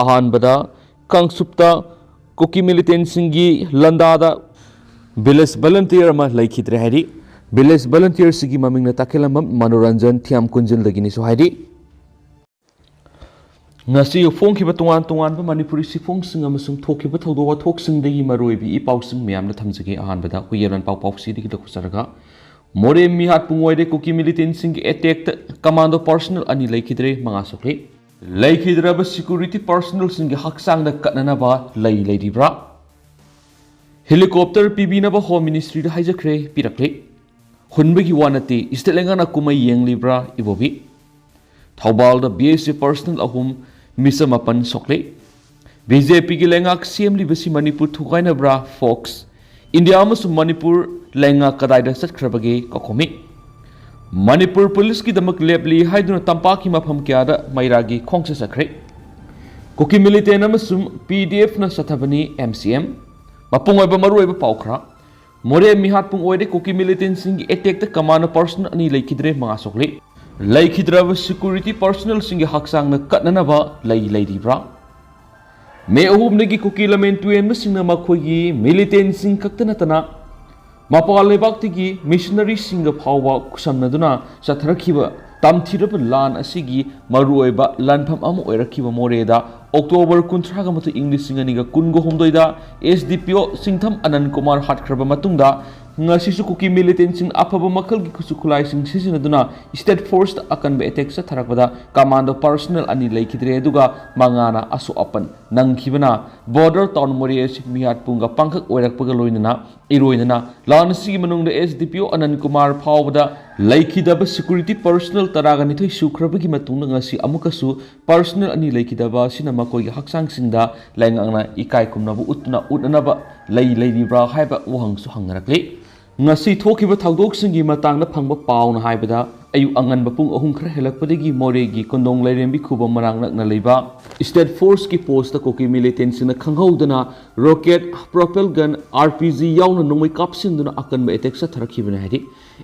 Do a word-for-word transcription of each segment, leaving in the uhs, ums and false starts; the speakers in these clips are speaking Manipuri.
ꯑꯍꯥꯟꯕꯗ ꯀꯥꯡꯁꯨꯞꯇ ꯀꯨꯀꯤ ꯃꯤꯂꯤꯇꯦꯟꯁꯤꯡꯒꯤ ꯂꯟꯗꯥꯗ ꯚꯤꯂꯦꯖ ꯚꯣꯂꯨꯟꯇꯤꯌꯔ ꯑꯃ ꯂꯩꯈꯤꯗ꯭ꯔꯦ ꯍꯥꯏꯔꯤ꯫ ꯚꯤꯂꯦꯖ ꯚꯣꯂꯨꯟꯇꯤꯌꯔꯁꯤꯒꯤ ꯃꯃꯤꯡꯅ ꯇꯈꯦꯜꯂꯝꯕꯝ ꯃꯅꯣꯔꯟꯖꯟ ꯊꯤꯌꯥꯝ ꯀꯨꯟꯖꯤꯜꯗꯒꯤꯅꯤꯁꯨ ꯍꯥꯏꯔꯤ꯫ ꯉꯁꯤ ꯐꯣꯡꯈꯤꯕ ꯇꯣꯉꯥꯟ ꯇꯣꯉꯥꯟꯕ ꯃꯅꯤꯄꯨꯔꯤ ꯆꯦꯐꯣꯡꯁꯤꯡ ꯑꯃꯁꯨꯡ ꯊꯣꯛꯈꯤꯕ ꯊꯧꯗꯣꯛ ꯋꯥꯊꯣꯛꯁꯤꯡꯗꯒꯤ ꯃꯔꯨꯑꯣꯏꯕ ꯏ ꯄꯥꯎꯁꯤꯡ ꯃꯌꯥꯝꯅ ꯊꯝꯖꯒꯦ꯫ ꯑꯍꯥꯟꯕꯗ ꯍꯨꯏꯌꯦꯟ ꯂꯥꯟꯄꯥꯎ ꯄꯥꯎꯆꯦꯗꯒꯤ ꯂꯧꯊꯣꯛꯆꯔꯒ, ꯃꯣꯔꯦ ꯃꯤꯍꯥꯠ ꯄꯨꯡꯑꯣꯏꯗ ꯀꯨꯀꯤ ꯃꯤꯂꯤꯇꯦꯟꯁꯤꯡꯒꯤ ꯑꯦꯇꯦꯛꯇ ꯀꯃꯥꯟꯗꯣ ꯄꯔꯁꯅꯦꯜ ꯑꯅꯤ ꯂꯩꯈꯤꯗ꯭ꯔꯦ, ꯃꯉꯥ ꯁꯣꯛꯂꯤ꯫ ꯂꯩꯈꯤꯗ꯭ꯔꯕ ꯁꯦꯀ꯭ꯌꯨꯔꯤꯇꯤ ꯄꯔꯁꯅꯦꯜꯁꯤꯡꯒꯤ ꯍꯛꯆꯥꯡꯗ ꯀꯠꯅꯅꯕ ꯂꯩ ꯂꯩꯔꯤꯕ꯭ꯔꯥ? Helicopter ꯄꯤꯕꯤꯅꯕ home ꯃꯤꯅꯤꯁꯇ꯭ꯔꯤꯗ ꯍꯥꯏꯖꯈ꯭ꯔꯦ, ꯄꯤꯔꯛꯂꯤ꯫ ꯍꯨꯟꯕꯒꯤ ꯋꯥ ꯅꯠꯇꯦ, ꯏꯁꯇꯦꯠ ꯂꯩꯉꯥꯛꯅ ꯀꯨꯝꯍꯩ ꯌꯦꯡꯂꯤꯕ꯭ꯔꯥ, ꯏꯕꯣꯕꯤ? ꯊꯧꯕꯥꯜꯗ ꯕꯤ ꯑꯦꯁ ꯑꯦꯐ ꯄꯔꯁꯅꯦꯜ ꯑꯍꯨꯝ, ꯃꯤꯆꯝ ꯃꯥꯄꯟ ꯁꯣꯛꯂꯤ꯫ ꯕꯤ ꯖꯦ ꯄꯤꯒꯤ ꯂꯩꯉꯥꯛ ꯁꯦꯝꯂꯤꯕꯁꯤ ꯃꯅꯤꯄꯨꯔ ꯊꯨꯒꯥꯏꯅꯕ꯭ꯔꯥ, ꯐꯣꯛꯁ? ꯏꯟꯗꯤꯌꯥ ꯑꯃꯁꯨꯡ ꯃꯅꯤꯄꯨꯔ ꯂꯩꯉꯥꯛ ꯀꯗꯥꯏꯗ ꯆꯠꯈ꯭ꯔꯕꯒꯦ, ꯀꯧꯈꯣꯝꯃꯤ꯫ ꯃꯅꯤꯄꯨꯔ ꯄꯨꯂꯤꯁꯀꯤꯗꯃꯛ ꯂꯦꯞꯂꯤ ꯍꯥꯏꯗꯨꯅ ꯇꯝꯄꯥꯛꯀꯤ ꯃꯐꯝ ꯀꯌꯥꯗ ꯃꯩꯔꯥꯒꯤ ꯈꯣꯡꯆꯠ ꯆꯠꯈ꯭ꯔꯦ꯫ ꯀꯨꯀꯤ ꯃꯤꯂꯤꯇꯦꯟ ꯑꯃꯁꯨꯡ ꯄꯤ ꯗꯤ ꯑꯦꯐꯅ ꯆꯠꯊꯕꯅꯤ, ꯑꯦꯝ ꯁꯤ ꯑꯦꯝ꯫ ꯃꯄꯨꯡ ꯑꯣꯏꯕ ꯃꯔꯨꯑꯣꯏꯕ ꯄꯥꯎ ꯈꯔ꯫ ꯃꯣꯔꯦ ꯃꯤꯍꯥꯠ ꯄꯨꯡꯑꯣꯏꯗ ꯀꯨꯀꯤ ꯃꯤꯂꯤꯇꯦꯟꯁꯤꯡꯒꯤ ꯑꯦꯇꯦꯛꯇ ꯀꯃꯥꯟꯗꯣ ꯄꯔꯁꯅꯦꯜ ꯑꯅꯤ ꯂꯩꯈꯤꯗ꯭ꯔꯦ, ꯃꯉꯥ ꯁꯣꯛꯂꯤ꯫ ꯂꯩꯈꯤꯗ꯭ꯔꯕ ꯁꯦꯀ꯭ꯌꯨꯔꯤꯇꯤ ꯄꯔꯁꯅꯦꯜꯁꯤꯡꯒꯤ ꯍꯛꯆꯥꯡꯗ ꯀꯠꯅꯅꯕ ꯂꯩ ꯂꯩꯔꯤꯕ꯭ꯔꯥ? ꯃꯦ ꯑꯍꯨꯝꯗꯒꯤ ꯀꯨꯀꯤ ꯂꯃꯦꯟ ꯇꯨꯔꯦꯟꯕꯁꯤꯡꯅ ꯃꯈꯣꯏꯒꯤ ꯃꯤꯂꯤꯇꯦꯟꯁꯤꯡ ꯈꯛꯇ ꯅꯠꯇꯅ ꯃꯄꯥꯟ ꯂꯩꯕꯥꯛꯇꯒꯤ ꯃꯤꯁꯅꯔꯤꯁꯤꯡꯒ ꯐꯥꯎꯕ ꯈꯨꯠꯁꯝꯅꯗꯨꯅ ꯆꯠꯊꯔꯛꯈꯤꯕ ꯇꯝꯊꯤꯔꯕ ꯂꯥꯟ ꯑꯁꯤꯒꯤ ꯃꯔꯨꯑꯣꯏꯕ ꯂꯥꯟꯐꯝ ꯑꯃ ꯑꯣꯏꯔꯛꯈꯤꯕ ꯃꯣꯔꯦꯗ ꯑꯣꯛꯇꯣꯕꯔ ꯀꯨꯟꯊ꯭ꯔꯥꯒ ꯃꯥꯊꯣꯏ, ꯏꯪ ꯂꯤꯁꯤꯡ ꯑꯅꯤꯒ ꯀꯨꯟꯒ ꯍꯨꯝꯗꯣꯏꯗ ꯑꯦꯁ ꯗꯤ ꯄꯤ ꯑꯣ ꯁꯤꯡꯊꯝ ꯑꯅꯟ ꯀꯨꯃꯥꯔ ꯍꯥꯠꯈ꯭ꯔꯕ ꯃꯇꯨꯡꯗ, ꯉꯁꯤꯁꯨ ꯀꯨꯀꯤ ꯃꯤꯂꯤꯇꯦꯟꯁꯤꯡ ꯑꯐꯕ ꯃꯈꯜꯒꯤ ꯈꯨꯠꯁꯨ ꯈꯨꯠꯂꯥꯏꯁꯤꯡ ꯁꯤꯖꯤꯟꯅꯗꯨꯅ ꯁ꯭ꯇꯦꯠ ꯐꯣꯔꯁꯇ ꯑꯀꯟꯕ ꯑꯦꯇꯦꯛ ꯆꯠꯊꯔꯛꯄꯗ ꯀꯃꯥꯟꯗꯣ ꯄꯔꯁꯅꯦꯜ ꯑꯅꯤ ꯂꯩꯈꯤꯗ꯭ꯔꯦ, ꯑꯗꯨꯒ ꯃꯉꯥꯅ ꯑꯁꯣꯛ ꯑꯄꯟ ꯅꯪꯈꯤꯕꯅ ꯕꯣꯔꯗꯔ ꯇꯥꯎꯟ ꯃꯣꯔꯦ ꯑꯁꯤ ꯃꯤꯍꯥꯠ ꯄꯨꯡꯒ ꯄꯥꯡꯈꯛ ꯑꯣꯏꯔꯛꯄꯒ ꯂꯣꯏꯅꯅ ꯏꯔꯣꯏꯅꯅ ꯂꯥꯟ ꯑꯁꯤꯒꯤ ꯃꯅꯨꯡꯗ ꯑꯦꯁ ꯗꯤ ꯄꯤ ꯑꯣ ꯑꯅꯟ ꯀꯨꯃꯥꯔ ꯐꯥꯎꯕꯗ ꯂꯩꯈꯤꯗꯕ ꯁꯦꯀ꯭ꯌꯨꯔꯤꯇꯤ ꯄꯔꯁꯅꯦꯜ ꯇꯔꯥꯒ ꯅꯤꯊꯣꯏ ꯁꯨꯈ꯭ꯔꯕꯒꯤ ꯃꯇꯨꯡꯗ ꯉꯁꯤ ꯑꯃꯨꯛꯀꯁꯨ ꯄꯔꯁꯅꯦꯜ ꯑꯅꯤ ꯂꯩꯈꯤꯗꯕ ꯑꯁꯤꯅ ꯃꯈꯣꯏꯒꯤ ꯍꯛꯆꯥꯡꯁꯤꯡꯗ ꯂꯩꯉꯥꯛꯅ ꯏꯀꯥꯏ ꯈꯨꯝꯅꯕ ꯎꯠꯇꯨꯅ ꯎꯠꯅꯅꯕ ꯂꯩ ꯂꯩꯔꯤꯕ꯭ꯔꯥ ꯍꯥꯏꯕ ꯋꯥꯍꯪꯁꯨ ꯍꯪꯅꯔꯛꯂꯤ꯫ ꯉꯁꯤ ꯊꯣꯛꯈꯤꯕ ꯊꯧꯗꯣꯛꯁꯤꯡꯒꯤ ꯃꯇꯥꯡꯗ ꯐꯪꯕ ꯄꯥꯎꯅ ꯍꯥꯏꯕꯗ, ꯑꯌꯨꯛ ꯑꯉꯟꯕ ꯄꯨꯡ ꯑꯍꯨꯝ ꯈꯔ ꯍꯦꯜꯂꯛꯄꯗꯒꯤ ꯃꯣꯔꯦꯒꯤ ꯀꯣꯟꯗꯣꯡ ꯂꯥꯏꯔꯦꯝꯕꯤ ꯈꯨꯕꯝ ꯃꯅꯥꯛ ꯅꯛꯅ ꯂꯩꯕ State Forceꯀꯤ post ꯀꯨꯀꯤ militantꯁꯤꯡꯅ ꯈꯪꯍꯧꯗꯅ rocket, propel gun, R P G ꯌꯥꯎꯅ ꯅꯣꯡꯃꯩ ꯀꯥꯞꯁꯤꯟꯗꯨꯅ ꯑꯀꯟꯕ attack ꯆꯠꯊꯔꯛꯈꯤꯕꯅꯤ ꯍꯥꯏꯔꯤ꯫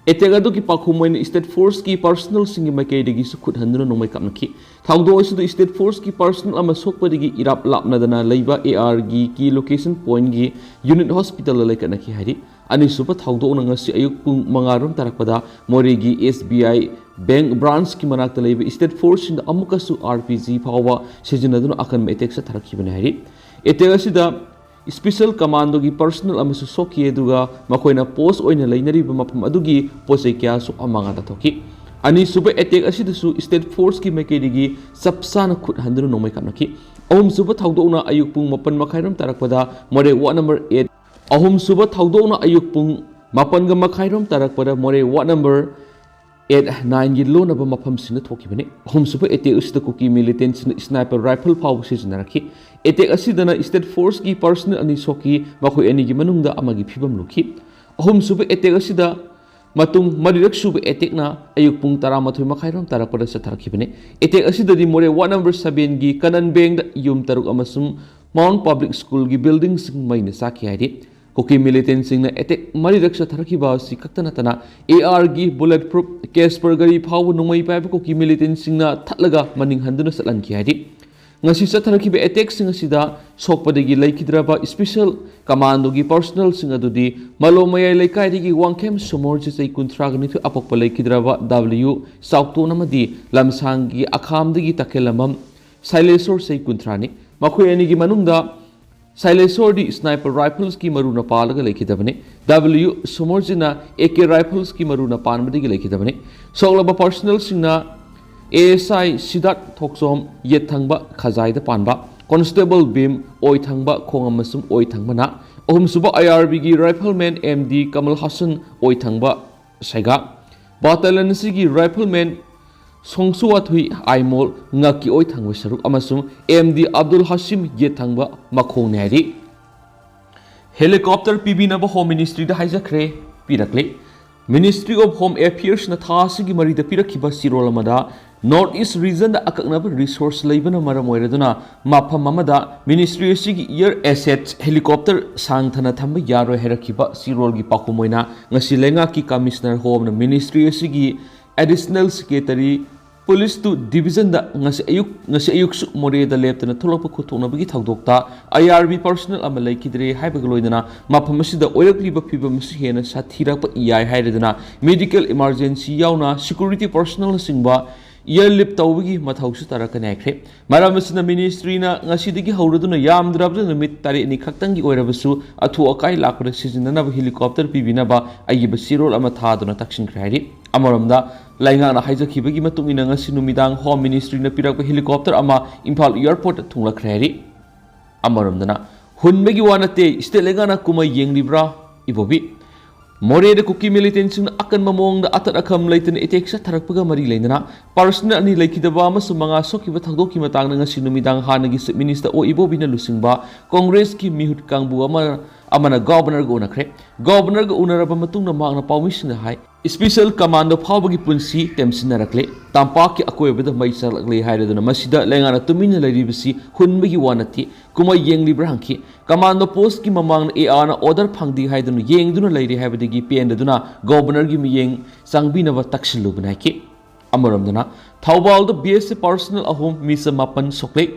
Attack ꯑꯗꯨꯒꯤ ꯄꯥꯎꯈꯨꯝ ꯑꯣꯏꯅ State Forceꯀꯤ personnelꯁꯤꯡꯒꯤ ꯃꯥꯏꯀꯩꯗꯒꯤꯁꯨ ꯈꯨꯠ ꯍꯟꯗꯨꯅ ꯅꯣꯡꯃꯩ ꯀꯥꯞꯅꯈꯤ꯫ ꯊꯧꯗꯣꯛ ꯑꯁꯤꯗ State Forceꯀꯤ personnel ꯑꯃ ꯁꯣꯛꯄꯗꯒꯤ ꯏꯔꯥꯞ ꯂꯥꯞꯅꯗꯅ ꯂꯩꯕ ARꯒꯤ key location pointꯒꯤ unit hospitalꯗ ꯂꯩꯈꯠꯅꯈꯤ ꯍꯥꯏꯔꯤ꯫ ꯑꯅꯤꯁꯨꯕ ꯊꯧꯗꯣꯛꯅ ꯉꯁꯤ ꯑꯌꯨꯛ ꯄꯨꯡ ꯃꯉꯥ ꯔꯣꯝ ꯇꯥꯔꯛꯄꯗ ꯃꯣꯔꯦꯒꯤ S B I bank branchꯀꯤ ꯃꯅꯥꯛꯇ ꯂꯩꯕ State Forceꯁꯤꯡꯗ ꯑꯃꯨꯛꯀꯁꯨ R P G ꯐꯥꯎꯕ ꯁꯤꯖꯤꯟꯅꯗꯨꯅ ꯑꯀꯟꯕ attack ꯆꯠꯊꯔꯛꯈꯤꯕꯅꯤ ꯍꯥꯏꯔꯤ꯫ Attack ꯑꯁꯤꯗ Special Commandoꯒꯤ personnel ꯑꯃꯁꯨ ꯁꯣꯛꯈꯤ, ꯑꯗꯨꯒ ꯃꯈꯣꯏꯅ post ꯑꯣꯏꯅ ꯂꯩꯅꯔꯤꯕ ꯃꯐꯝ ꯑꯗꯨꯒꯤ ꯄꯣꯠ ꯆꯩ ꯀꯌꯥꯁꯨ ꯑꯃꯥꯡ ꯑꯇꯥ ꯊꯣꯛꯈꯤ꯫ ꯑꯅꯤꯁꯨꯕ attack ꯑꯁꯤꯗꯁꯨ State Forceꯀꯤ ꯃꯥꯏꯀꯩꯗꯒꯤ ꯆꯞ ꯆꯥꯅ ꯈꯨꯠ ꯍꯟꯗꯨꯅ ꯅꯣꯡꯃꯩ ꯀꯥꯞꯅꯈꯤ꯫ ꯑꯍꯨꯝꯁꯨꯕ ꯊꯧꯗꯣꯛꯅ ꯑꯌꯨꯛ ꯄꯨꯡ ꯃꯥꯄꯟ ꯃꯈꯥꯏꯔꯣꯝ ꯇꯥꯔꯛꯄꯗ ꯃꯣꯔꯦ ward number eight, ꯑꯍꯨꯝꯁꯨꯕ ꯊꯧꯗꯣꯛꯅ ꯑꯌꯨꯛ ꯄꯨꯡ ꯃꯥꯄꯟꯒ ꯃꯈꯥꯏꯔꯣꯝ ꯇꯥꯔꯛꯄꯗ ꯃꯣꯔꯦ ward number eight, nineꯒꯤ ꯂꯣꯟꯅꯕ ꯃꯐꯝꯁꯤꯡꯗ ꯊꯣꯛꯈꯤꯕꯅꯤ꯫ ꯑꯍꯨꯝꯁꯨꯕ attack ꯑꯁꯤꯗ ꯀꯨꯀꯤ militantꯁꯤꯡꯅ sniper rifle ꯐꯥꯎꯕ ꯁꯤꯖꯤꯟꯅꯔꯛꯈꯤ꯫ Attack ꯑꯁꯤꯗꯅ State Forceꯀꯤ personnel ꯑꯅꯤ ꯁꯣꯛꯈꯤ, ꯃꯈꯣꯏ ꯑꯅꯤꯒꯤ ꯃꯅꯨꯡꯗ ꯑꯃꯒꯤ ꯐꯤꯕꯝ ꯂꯨꯈꯤ꯫ ꯑꯍꯨꯝꯁꯨꯕ attack ꯑꯁꯤꯗ ꯃꯇꯨꯡ ꯃꯔꯤꯔꯛ ꯁꯨꯕ attackꯅ ꯑꯌꯨꯛ ꯄꯨꯡ ꯇꯔꯥꯃꯥꯊꯣꯏ ꯃꯈꯥꯏꯔꯣꯝ ꯇꯥꯔꯛꯄꯗ ꯆꯠꯊꯔꯛꯈꯤꯕꯅꯤ꯫ Attack ꯑꯁꯤꯗꯗꯤ ꯃꯣꯔꯦ ward number sevenꯒꯤ ꯀꯅꯟ ꯕꯦꯡꯗ ꯌꯨꯝ ꯇꯔꯨꯛ ꯑꯃꯁꯨꯡ Mount Public Schoolꯒꯤ buildingꯁꯤꯡ ꯃꯩꯅ ꯆꯥꯛꯈꯤ ꯍꯥꯏꯔꯤ꯫ ꯀꯨꯀꯤ militantꯁꯤꯡꯅ attack ꯃꯔꯤꯔꯛ ꯆꯠꯊꯔꯛꯈꯤꯕ ꯑꯁꯤ ꯈꯛꯇ ꯅꯠꯇꯅ, ARꯒꯤ bullet proof Casper ꯒꯥꯔꯤ ꯐꯥꯎꯕ ꯅꯣꯡꯃꯩ ꯄꯥꯏꯕ ꯀꯨꯀꯤ militantꯁꯤꯡꯅ ꯊꯠꯂꯒ ꯃꯅꯤꯡ ꯍꯟꯗꯨꯅ ꯆꯠꯍꯟꯈꯤ ꯍꯥꯏꯔꯤ꯫ ꯉꯁꯤ ꯆꯠꯊꯔꯛꯈꯤꯕ attackꯁꯤꯡ ꯑꯁꯤꯗ ꯁꯣꯛꯄꯗꯒꯤ ꯂꯩꯈꯤꯗ꯭ꯔꯕ Special Commandoꯒꯤ personnelꯁꯤꯡ ꯑꯗꯨꯗꯤ ꯃꯂꯣꯃꯌꯥꯏ ꯂꯩꯀꯥꯏꯗꯒꯤ ꯋꯥꯡꯈꯦꯝ ꯁꯣꯃꯣꯔꯖꯤꯠ, ꯆꯍꯤ ꯀꯨꯟꯊ꯭ꯔꯥꯒ ꯅꯤꯊꯣꯏ, ꯑꯄꯣꯛꯄ ꯂꯩꯈꯤꯗ꯭ꯔꯕ W ꯆꯥꯎꯇꯣꯟ ꯑꯃꯗꯤ ꯂꯝꯁꯥꯡꯒꯤ ꯑꯈꯥꯝꯗꯒꯤ ꯇꯈꯦꯜꯂꯝꯕꯝ ꯁꯥꯏꯂꯦꯁꯣꯔ, ꯆꯍꯤ ꯀꯨꯟꯊ꯭ꯔꯥꯅꯤ꯫ ꯃꯈꯣꯏ ꯑꯅꯤꯒꯤ ꯃꯅꯨꯡꯗ ꯁꯥꯏꯂꯦꯁꯣꯔꯗꯤ sniper riflesꯀꯤ ꯃꯔꯨꯅ ꯄꯥꯜꯂꯒ ꯂꯩꯈꯤꯗꯕꯅꯤ꯫ W ꯁꯣꯃꯣꯔꯖꯤꯠꯅ AK riflesꯀꯤ ꯃꯔꯨꯅ ꯄꯥꯟꯕꯗꯒꯤ ꯂꯩꯈꯤꯗꯕꯅꯤ꯫ ꯁꯣꯛꯂꯕ personnelꯁꯤꯡꯅ ASI ꯁꯤꯗꯥꯔꯠ ꯊꯣꯛꯆꯣꯝ, ꯌꯦꯠ ꯊꯪꯕ ꯈꯖꯥꯏꯗ ꯄꯥꯟꯕ, Constable ꯚꯤꯝ, ꯑꯣꯏ ꯊꯪꯕ ꯈꯣꯡ ꯑꯃꯁꯨꯡ ꯑꯣꯏ ꯊꯪꯕ ꯅꯥ, ꯑꯍꯨꯝꯁꯨꯕ IRBꯒꯤ rifleman MD ꯀꯃꯜ ꯍꯥꯁꯟ, ꯑꯣꯏ ꯊꯪꯕ ꯁꯩꯒꯥ, battalion ꯑꯁꯤꯒꯤ rifleman ꯁꯣꯡꯁꯨꯋꯥꯊꯨꯏ ꯑꯥꯏꯃꯣꯜ, ꯉꯛꯀꯤ ꯑꯣꯏ ꯊꯪꯕ ꯁꯔꯨꯛ, ꯑꯃꯁꯨꯡ MD ꯑꯕꯗꯨꯜ ꯍꯥꯁꯤꯝ, ꯌꯦꯠ ꯊꯪꯕ ꯃꯈꯣꯡꯅꯤ ꯍꯥꯏꯔꯤ꯫ Helicopter ꯄꯤꯕꯤꯅꯕ Home Ministryꯗ ꯍꯥꯏꯖꯈ꯭ꯔꯦ꯫ ꯄꯤꯔꯛꯂꯤ꯫ Ministry of Home Affairsꯅ ꯊꯥ ꯑꯁꯤꯒꯤ ꯃꯔꯤꯗ ꯄꯤꯔꯛꯈꯤꯕ ꯆꯦꯔꯣꯜ ꯑꯃꯗ, North East Regionꯗ ꯑꯀꯛꯅꯕ resource ꯂꯩꯕꯅ ꯃꯔꯝ ꯑꯣꯏꯔꯗꯨꯅ ꯃꯐꯝ ꯑꯃꯗ ministry ꯑꯁꯤꯒꯤ air assets helicopter ꯁꯥꯡꯊꯅ ꯊꯝꯕ ꯌꯥꯔꯣꯏ ꯍꯥꯏꯔꯛꯈꯤꯕ ꯆꯦꯔꯣꯜꯒꯤ ꯄꯥꯎꯈꯨꯝ ꯑꯣꯏꯅ ꯉꯁꯤ ꯂꯩꯉꯥꯛꯀꯤ Commissioner Homeꯅ ministry ꯑꯁꯤꯒꯤ Additional Secretary Police two Divisionꯗ ꯉꯁꯤ ꯑꯌꯨꯛ, ꯉꯁꯤ ꯑꯌꯨꯛꯁꯨ ꯃꯣꯔꯦꯗ ꯂꯦꯞꯇꯅ ꯊꯣꯛꯂꯛꯄ ꯈꯨꯠꯊꯣꯛꯅꯕꯒꯤ ꯊꯧꯗꯣꯛꯇ IRB personnel ꯑꯃ ꯂꯩꯈꯤꯗ꯭ꯔꯦ ꯍꯥꯏꯕꯒ ꯂꯣꯏꯅꯅ ꯃꯐꯝ ꯑꯁꯤꯗ ꯑꯣꯏꯔꯛꯂꯤꯕ ꯐꯤꯕꯝ ꯑꯁꯤ ꯍꯦꯟꯅ ꯁꯥꯊꯤꯔꯛꯄ ꯌꯥꯏ ꯍꯥꯏꯔꯗꯨꯅ medical emergency ꯌꯥꯎꯅ security personnelꯅꯆꯤꯡꯕ airlift ꯇꯧꯕꯒꯤ ꯃꯊꯧꯁꯨ ꯇꯥꯔꯛꯀꯅꯤ ꯍꯥꯏꯈ꯭ꯔꯦ꯫ ꯃꯔꯝ ꯑꯁꯤꯅ ministryꯅ ꯉꯁꯤꯗꯒꯤ ꯍꯧꯔꯗꯨꯅ ꯌꯥꯝꯗ꯭ꯔꯕꯗ ꯅꯨꯃꯤꯠ ꯇꯔꯦꯠꯅꯤ ꯈꯛꯇꯪꯒꯤ ꯑꯣꯏꯔꯕꯁꯨ ꯑꯊꯨ ꯑꯀꯥꯏ ꯂꯥꯛꯄꯗ ꯁꯤꯖꯤꯟꯅꯅꯕ helicopter ꯄꯤꯕꯤꯅꯕ ꯑꯏꯕ ꯆꯦꯔꯣꯜ ꯑꯃ ꯊꯥꯗꯨꯅ ꯇꯛꯁꯤꯟꯈ꯭ꯔꯦ ꯍꯥꯏꯔꯤ꯫ ꯑꯃꯔꯣꯝꯗ ꯂꯩꯉꯥꯛꯅ ꯍꯥꯏꯖꯈꯤꯕꯒꯤ ꯃꯇꯨꯡ ꯏꯟꯅ ꯉꯁꯤ ꯅꯨꯃꯤꯗꯥꯡ Home Ministryꯅ ꯄꯤꯔꯛꯄ helicopter ꯑꯃ ꯏꯝꯐꯥꯜ airportꯇ ꯊꯨꯡꯂꯛꯈ꯭ꯔꯦ ꯍꯥꯏꯔꯤ꯫ ꯑꯃꯔꯣꯝꯗꯅ ꯍꯨꯟꯕꯒꯤ ꯋꯥ ꯅꯠꯇꯦ, state ꯂꯩꯉꯥꯛꯅ ꯀꯨꯝꯍꯩ ꯌꯦꯡꯂꯤꯕ꯭ꯔꯥ? ꯏꯕꯣꯕꯤ꯫ ꯃꯣꯔꯦꯗ ꯀꯨꯀꯤ militantꯁꯤꯡꯅ ꯑꯀꯟꯕ ꯃꯑꯣꯡꯗ ꯑꯇꯠ ꯑꯈꯝ ꯂꯩꯇꯅ attack ꯆꯠꯊꯔꯛꯄꯒ ꯃꯔꯤ ꯂꯩꯅꯅ personnel ꯑꯅꯤ ꯂꯩꯈꯤꯗꯕ ꯑꯃꯁꯨꯡ ꯃꯉꯥ ꯁꯣꯛꯈꯤꯕ ꯊꯧꯗꯣꯛꯀꯤ ꯃꯇꯥꯡꯗ ꯉꯁꯤ ꯅꯨꯃꯤꯗꯥꯡ ꯍꯥꯟꯅꯒꯤ Chief Minister ꯑꯣ ꯏꯕꯣꯕꯤꯅ ꯂꯨꯆꯤꯡꯕ Congressꯀꯤ ꯃꯤꯍꯨꯠ ꯀꯥꯡꯕꯨ ꯑꯃ, ꯑꯃꯅ Governorꯒ ꯎꯅꯈ꯭ꯔꯦ꯫ Governorꯒ ꯎꯅꯔꯕ ꯃꯇꯨꯡꯗ ꯃꯍꯥꯛꯅ ꯄꯥꯎꯃꯤꯁꯤꯡꯗ ꯍꯥꯏ, Special Commando ꯐꯥꯎꯕꯒꯤ ꯄꯨꯟꯁꯤ ꯇꯦꯝꯁꯤꯟꯅꯔꯛꯂꯦ꯫ ꯇꯝꯄꯥꯛꯀꯤ ꯑꯀꯣꯏꯕꯗ ꯃꯩ ꯆꯥꯛꯂꯛꯂꯦ ꯍꯥꯏꯔꯗꯨꯅ ꯃꯁꯤꯗ ꯂꯩꯉꯥꯛꯅ ꯇꯨꯃꯤꯟꯅ ꯂꯩꯔꯤꯕꯁꯤ ꯍꯨꯟꯕꯒꯤ ꯋꯥ ꯅꯠꯇꯦ꯫ ꯀꯨꯝꯍꯩ ꯌꯦꯡꯂꯤꯕ꯭ꯔꯥ ꯍꯪꯈꯤ꯫ Commando postꯀꯤ ꯃꯃꯥꯡꯗ ARꯅ order ꯐꯪꯗꯦ ꯍꯥꯏꯗꯨꯅ ꯌꯦꯡꯗꯨꯅ ꯂꯩꯔꯦ ꯍꯥꯏꯕꯗꯒꯤ ꯄꯦꯟꯗꯗꯨꯅ Governorꯒꯤ ꯃꯤꯠꯌꯦꯡ ꯆꯪꯕꯤꯅꯕ ꯇꯛꯁꯤꯜꯂꯨꯕꯅꯤ ꯍꯥꯏꯈꯤ꯫ ꯑꯃꯔꯣꯝꯗꯅ ꯊꯧꯕꯥꯜꯗ BSF personnel ꯑꯍꯨꯝ, ꯃꯤ ꯆꯃꯥꯄꯟ ꯁꯣꯛꯂꯦ꯫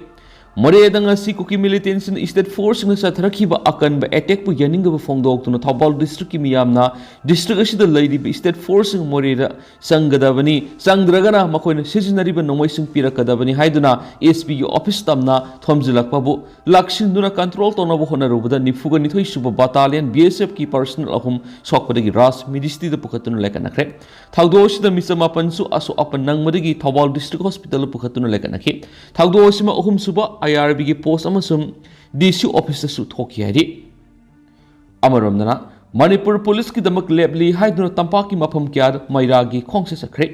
ꯃꯣꯔꯦꯗ ꯉꯁꯤ ꯀꯨꯀꯤ militantꯁꯤꯡꯅ state forceꯁꯤꯡꯅ ꯆꯠꯊꯔꯛꯈꯤꯕ ꯑꯀꯟꯕ attackꯄꯨ ꯌꯥꯅꯤꯡꯗꯕ ꯐꯣꯡꯗꯣꯛꯇꯨꯅ ꯊꯧꯕꯥꯜ districtꯀꯤ ꯃꯤꯌꯥꯝꯅ district ꯑꯁꯤꯗ ꯂꯩꯔꯤꯕ state forceꯁꯤꯡ ꯃꯣꯔꯦꯗ ꯆꯪꯒꯗꯕꯅꯤ, ꯆꯪꯗ꯭ꯔꯒꯅ ꯃꯈꯣꯏꯅ ꯁꯤꯖꯤꯟꯅꯔꯤꯕ ꯅꯣꯡꯃꯩꯁꯤꯡ ꯄꯤꯔꯛꯀꯗꯕꯅꯤ ꯍꯥꯏꯗꯨꯅ SPꯒꯤ office ꯇꯝꯅ ꯊꯣꯝꯖꯤꯜꯂꯛꯄꯕꯨ ꯂꯥꯛꯁꯤꯟꯗꯨꯅ control ꯇꯧꯅꯕ ꯍꯣꯠꯅꯔꯨꯕꯗ ꯅꯤꯐꯨꯒ ꯅꯤꯊꯣꯏ ꯁꯨꯕ battalionꯒꯤ BSFꯀꯤ personnel ꯑꯍꯨꯝ ꯁꯣꯛꯄꯗꯒꯤ ꯔꯥꯖ ꯃꯤꯗꯤꯁꯇꯤꯗ ꯄꯨꯈꯠꯇꯨꯅ ꯂꯥꯏꯀꯠꯅꯈ꯭ꯔꯦ꯫ ꯊꯧꯗꯣꯛ ꯑꯁꯤꯗ ꯃꯤ ꯆꯃꯥꯄꯟꯁꯨ ꯑꯁꯣꯛ ꯑꯄꯟ ꯅꯪꯕꯗꯒꯤ ꯊꯧꯕꯥꯜ district hospitalꯗ ꯄꯨꯈꯠꯇꯨꯅ ꯂꯥꯏꯀꯠꯅꯈꯤ꯫ ꯊꯧꯗꯣꯛ ꯑꯁꯤꯃ ꯑꯍꯨꯝꯁꯨꯕ IRBꯒꯤ post ꯑꯃꯁꯨꯡ DC officeꯇꯁꯨ ꯊꯣꯛꯈꯤ ꯍꯥꯏꯔꯤ꯫ ꯑꯃꯔꯣꯝꯗꯅ ꯃꯅꯤꯄꯨꯔ policeꯀꯤꯗꯃꯛ ꯂꯦꯞꯂꯤ ꯍꯥꯏꯗꯨꯅ ꯇꯝꯄꯥꯛꯀꯤ ꯃꯐꯝ ꯀꯌꯥꯗ ꯃꯩꯔꯥꯒꯤ ꯈꯣꯡꯆꯠ ꯆꯠꯈ꯭ꯔꯦ꯫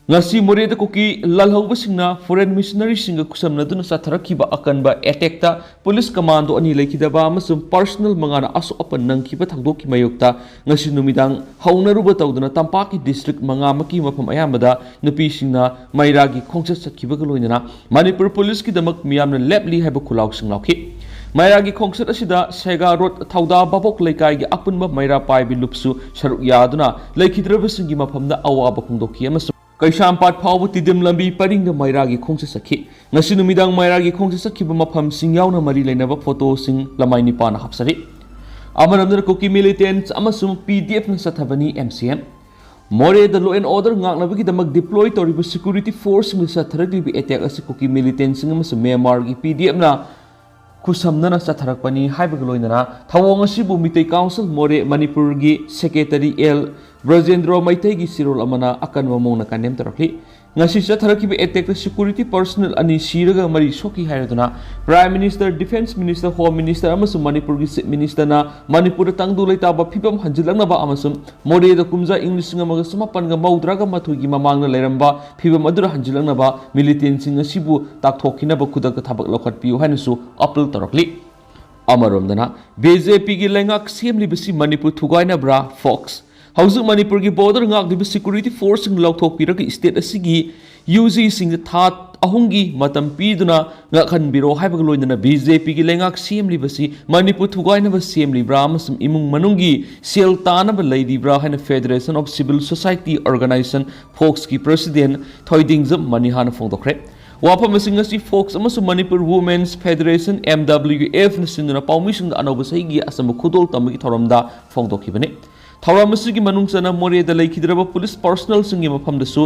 ꯉꯁꯤ ꯃꯣꯔꯦꯗ ꯀꯨꯀꯤ ꯂꯥꯜꯍꯧꯕꯁꯤꯡꯅ foreign missionaryꯁꯤꯡꯒ ꯈꯨꯠꯁꯝꯅꯗꯨꯅ ꯆꯠꯊꯔꯛꯈꯤꯕ ꯑꯀꯟꯕ attackꯇ police commando ꯑꯅꯤ ꯂꯩꯈꯤꯗꯕ ꯑꯃꯁꯨꯡ personnel ꯃꯉꯥꯅ ꯑꯁꯣꯛ ꯑꯄꯟ ꯅꯪꯈꯤꯕ ꯊꯧꯗꯣꯛꯀꯤ ꯃꯥꯌꯣꯛꯇ ꯉꯁꯤ ꯅꯨꯃꯤꯗꯥꯡ ꯍꯧꯅꯔꯨꯕ ꯇꯧꯗꯨꯅ ꯇꯝꯄꯥꯛꯀꯤ district ꯃꯉꯥꯃꯛꯀꯤ ꯃꯐꯝ ꯑꯌꯥꯝꯕꯗ ꯅꯨꯄꯤꯁꯤꯡꯅ ꯃꯩꯔꯥꯒꯤ ꯈꯣꯡꯆꯠ ꯆꯠꯈꯤꯕꯒ ꯂꯣꯏꯅꯅ ꯃꯅꯤꯄꯨꯔ policeꯀꯤꯗꯃꯛ ꯃꯤꯌꯥꯝꯅ ꯂꯦꯞꯂꯤ ꯍꯥꯏꯕ ꯈꯨꯜꯂꯥꯎꯁꯤꯡ ꯂꯥꯎꯈꯤ꯫ ꯃꯩꯔꯥꯒꯤ ꯈꯣꯡꯆꯠ ꯑꯁꯤꯗ ꯁꯦꯒꯥ ꯔꯣꯗ ꯊꯧꯗꯥ ꯚꯥꯕꯣꯛ ꯂꯩꯀꯥꯏꯒꯤ ꯑꯄꯨꯟꯕ ꯃꯩꯔꯥ ꯄꯥꯏꯕꯤ ꯂꯨꯞꯁꯨ ꯁꯔꯨꯛ ꯌꯥꯗꯨꯅ ꯂꯩꯈꯤꯗ꯭ꯔꯕꯁꯤꯡꯒꯤ ꯃꯐꯝꯗ ꯑꯋꯥꯕ ꯐꯣꯡꯗꯣꯛꯈꯤ ꯑꯃꯁꯨꯡ ꯀꯩꯁꯥꯝꯄꯥꯠ ꯐꯥꯎꯕ ꯇꯤꯗꯤꯝ ꯂꯝꯕꯤ ꯄꯔꯤꯡꯗ ꯃꯩꯔꯥꯒꯤ ꯈꯣꯡꯆꯠ ꯆꯠꯈꯤ꯫ ꯉꯁꯤ ꯅꯨꯃꯤꯗꯥꯡ ꯃꯩꯔꯥꯒꯤ ꯈꯣꯡꯆꯠ ꯆꯠꯈꯤꯕ ꯃꯐꯝꯁꯤꯡ ꯌꯥꯎꯅ ꯃꯔꯤ ꯂꯩꯅꯕ ꯐꯣꯇꯣꯁꯤꯡ ꯂꯃꯥꯏ ꯅꯤꯄꯥꯅ ꯍꯥꯞꯆꯔꯤ꯫ ꯑꯃꯔꯣꯝꯗꯅ ꯀꯨꯀꯤ militants ꯑꯃꯁꯨꯡ ꯄꯤ ꯗꯤ ꯑꯦꯐꯅ ꯆꯠꯊꯕꯅꯤ ꯑꯦꯝ ꯁꯤ ꯑꯦꯝ꯫ ꯃꯣꯔꯦꯗ law and order ꯉꯥꯛꯅꯕꯒꯤꯗꯃꯛ deploy ꯇꯧꯔꯤꯕ security forceꯁꯤꯡꯅ ꯆꯠꯊꯔꯛꯂꯤꯕ attack ꯑꯁꯤ ꯀꯨꯀꯤ militantꯁꯤꯡ ꯑꯃꯁꯨꯡ ꯃ꯭ꯌꯥꯟꯃꯥꯔꯒꯤ ꯄꯤ ꯗꯤ ꯑꯦꯐꯅ ꯈꯨꯠꯁꯝꯅꯅ ꯆꯠꯊꯔꯛꯄꯅꯤ ꯍꯥꯏꯕꯒ ꯂꯣꯏꯅꯅ ꯊꯧꯑꯣꯡ ꯑꯁꯤꯕꯨ ꯃꯤꯇꯩ council ꯃꯣꯔꯦ ꯃꯅꯤꯄꯨꯔꯒꯤ secretary ꯑꯦꯜ ꯕ꯭ꯔꯖꯦꯟꯗ꯭ꯔꯣ ꯃꯩꯇꯩꯒꯤ ꯆꯤꯔꯣꯜ ꯑꯃꯅ ꯑꯀꯟꯕ ꯃꯑꯣꯡꯗ condemn ꯇꯧꯔꯛꯂꯤ꯫ ꯉꯁꯤ ꯆꯠꯊꯔꯛꯈꯤꯕ attackꯇ security personnel ꯑꯅꯤ ꯁꯤꯔꯒ ꯃꯔꯤ ꯁꯣꯛꯈꯤ ꯍꯥꯏꯔꯗꯨꯅ Prime Minister, Defence Minister, Home Minister ꯑꯃꯁꯨꯡ ꯃꯅꯤꯄꯨꯔꯒꯤ Chief Ministerꯅ ꯃꯅꯤꯄꯨꯔꯗ ꯇꯪꯗꯨ ꯂꯩꯇꯥꯕ ꯐꯤꯕꯝ ꯍꯟꯖꯤꯜꯂꯛꯅꯕ ꯑꯃꯁꯨꯡ ꯃꯣꯔꯦꯗ ꯀꯨꯝꯖꯥ ꯏꯪ ꯂꯤꯁꯤꯡ ꯑꯃꯒ ꯆꯃꯥꯄꯟꯒ ꯃꯧꯗ꯭ꯔꯥꯒ ꯃꯥꯊꯣꯏꯒꯤ ꯃꯃꯥꯡꯗ ꯂꯩꯔꯝꯕ ꯐꯤꯕꯝ ꯑꯗꯨꯗ ꯍꯟꯖꯤꯜꯂꯛꯅꯕ militantꯁꯤꯡ ꯑꯁꯤꯕꯨ ꯇꯥꯛꯊꯣꯛꯈꯤꯅꯕ ꯈꯨꯗꯛꯇ ꯊꯕꯛ ꯂꯧꯈꯠꯄꯤꯌꯨ ꯍꯥꯏꯅꯁꯨ appeal ꯇꯧꯔꯛꯂꯤ꯫ ꯑꯃꯔꯣꯝꯗꯅ ꯕꯤ ꯖꯦ ꯄꯤꯒꯤ ꯂꯩꯉꯥꯛ ꯁꯦꯝꯂꯤꯕꯁꯤ ꯃꯅꯤꯄꯨꯔ ꯊꯨꯒꯥꯏꯅꯕ꯭ꯔꯥ? Fox꯫ ꯍꯧꯖꯤꯛ ꯃꯅꯤꯄꯨꯔꯒꯤ border ꯉꯥꯛꯂꯤꯕ security forceꯁꯤꯡ ꯂꯧꯊꯣꯛꯄꯤꯔꯒ state ꯑꯁꯤꯒꯤ ꯌꯨ ꯖꯤꯁꯤꯡꯗ ꯊꯥ ꯑꯍꯨꯝꯒꯤ ꯃꯇꯝ ꯄꯤꯗꯨꯅ ꯉꯥꯛꯍꯟꯕꯤꯔꯣ ꯍꯥꯏꯕꯒ ꯂꯣꯏꯅꯅ ꯕꯤ ꯖꯦ ꯄꯤꯒꯤ ꯂꯩꯉꯥꯛ ꯁꯦꯝꯂꯤꯕꯁꯤ ꯃꯅꯤꯄꯨꯔ ꯊꯨꯒꯥꯏꯅꯕ ꯁꯦꯝꯂꯤꯕ꯭ꯔꯥ ꯑꯃꯁꯨꯡ ꯏꯃꯨꯡ ꯃꯅꯨꯡꯒꯤ ꯁꯦꯜ ꯇꯥꯅꯕ ꯂꯩꯔꯤꯕ꯭ꯔꯥ ꯍꯥꯏꯅ Federation of Civil Society Organisation, Foxꯀꯤ president ꯊꯣꯏꯗꯤꯡꯖꯝ ꯃꯅꯤꯍꯥꯅ ꯐꯣꯡꯗꯣꯛꯈ꯭ꯔꯦ꯫ ꯋꯥꯐꯝ ꯑꯁꯤ ꯉꯁꯤ Fox ꯑꯃꯁꯨꯡ Manipur Women's Federation, M W F ꯅ ꯁꯤꯟꯗꯨꯅ ꯄꯥꯎꯃꯤꯁꯤꯡꯗ ꯑꯅꯧꯕ ꯆꯍꯤꯒꯤ ꯑꯆꯝꯕ ꯈꯨꯗꯣꯜ ꯇꯝꯕꯒꯤ ꯊꯧꯔꯝꯗ ꯐꯣꯡꯗꯣꯛꯈꯤꯕꯅꯤ꯫ ꯊꯧꯔꯝ ꯑꯁꯤꯒꯤ ꯃꯅꯨꯡ ꯆꯟꯅ ꯃꯣꯔꯦꯗ ꯂꯩꯈꯤꯗ꯭ꯔꯕ police personnelꯁꯤꯡꯒꯤ ꯃꯐꯝꯗꯁꯨ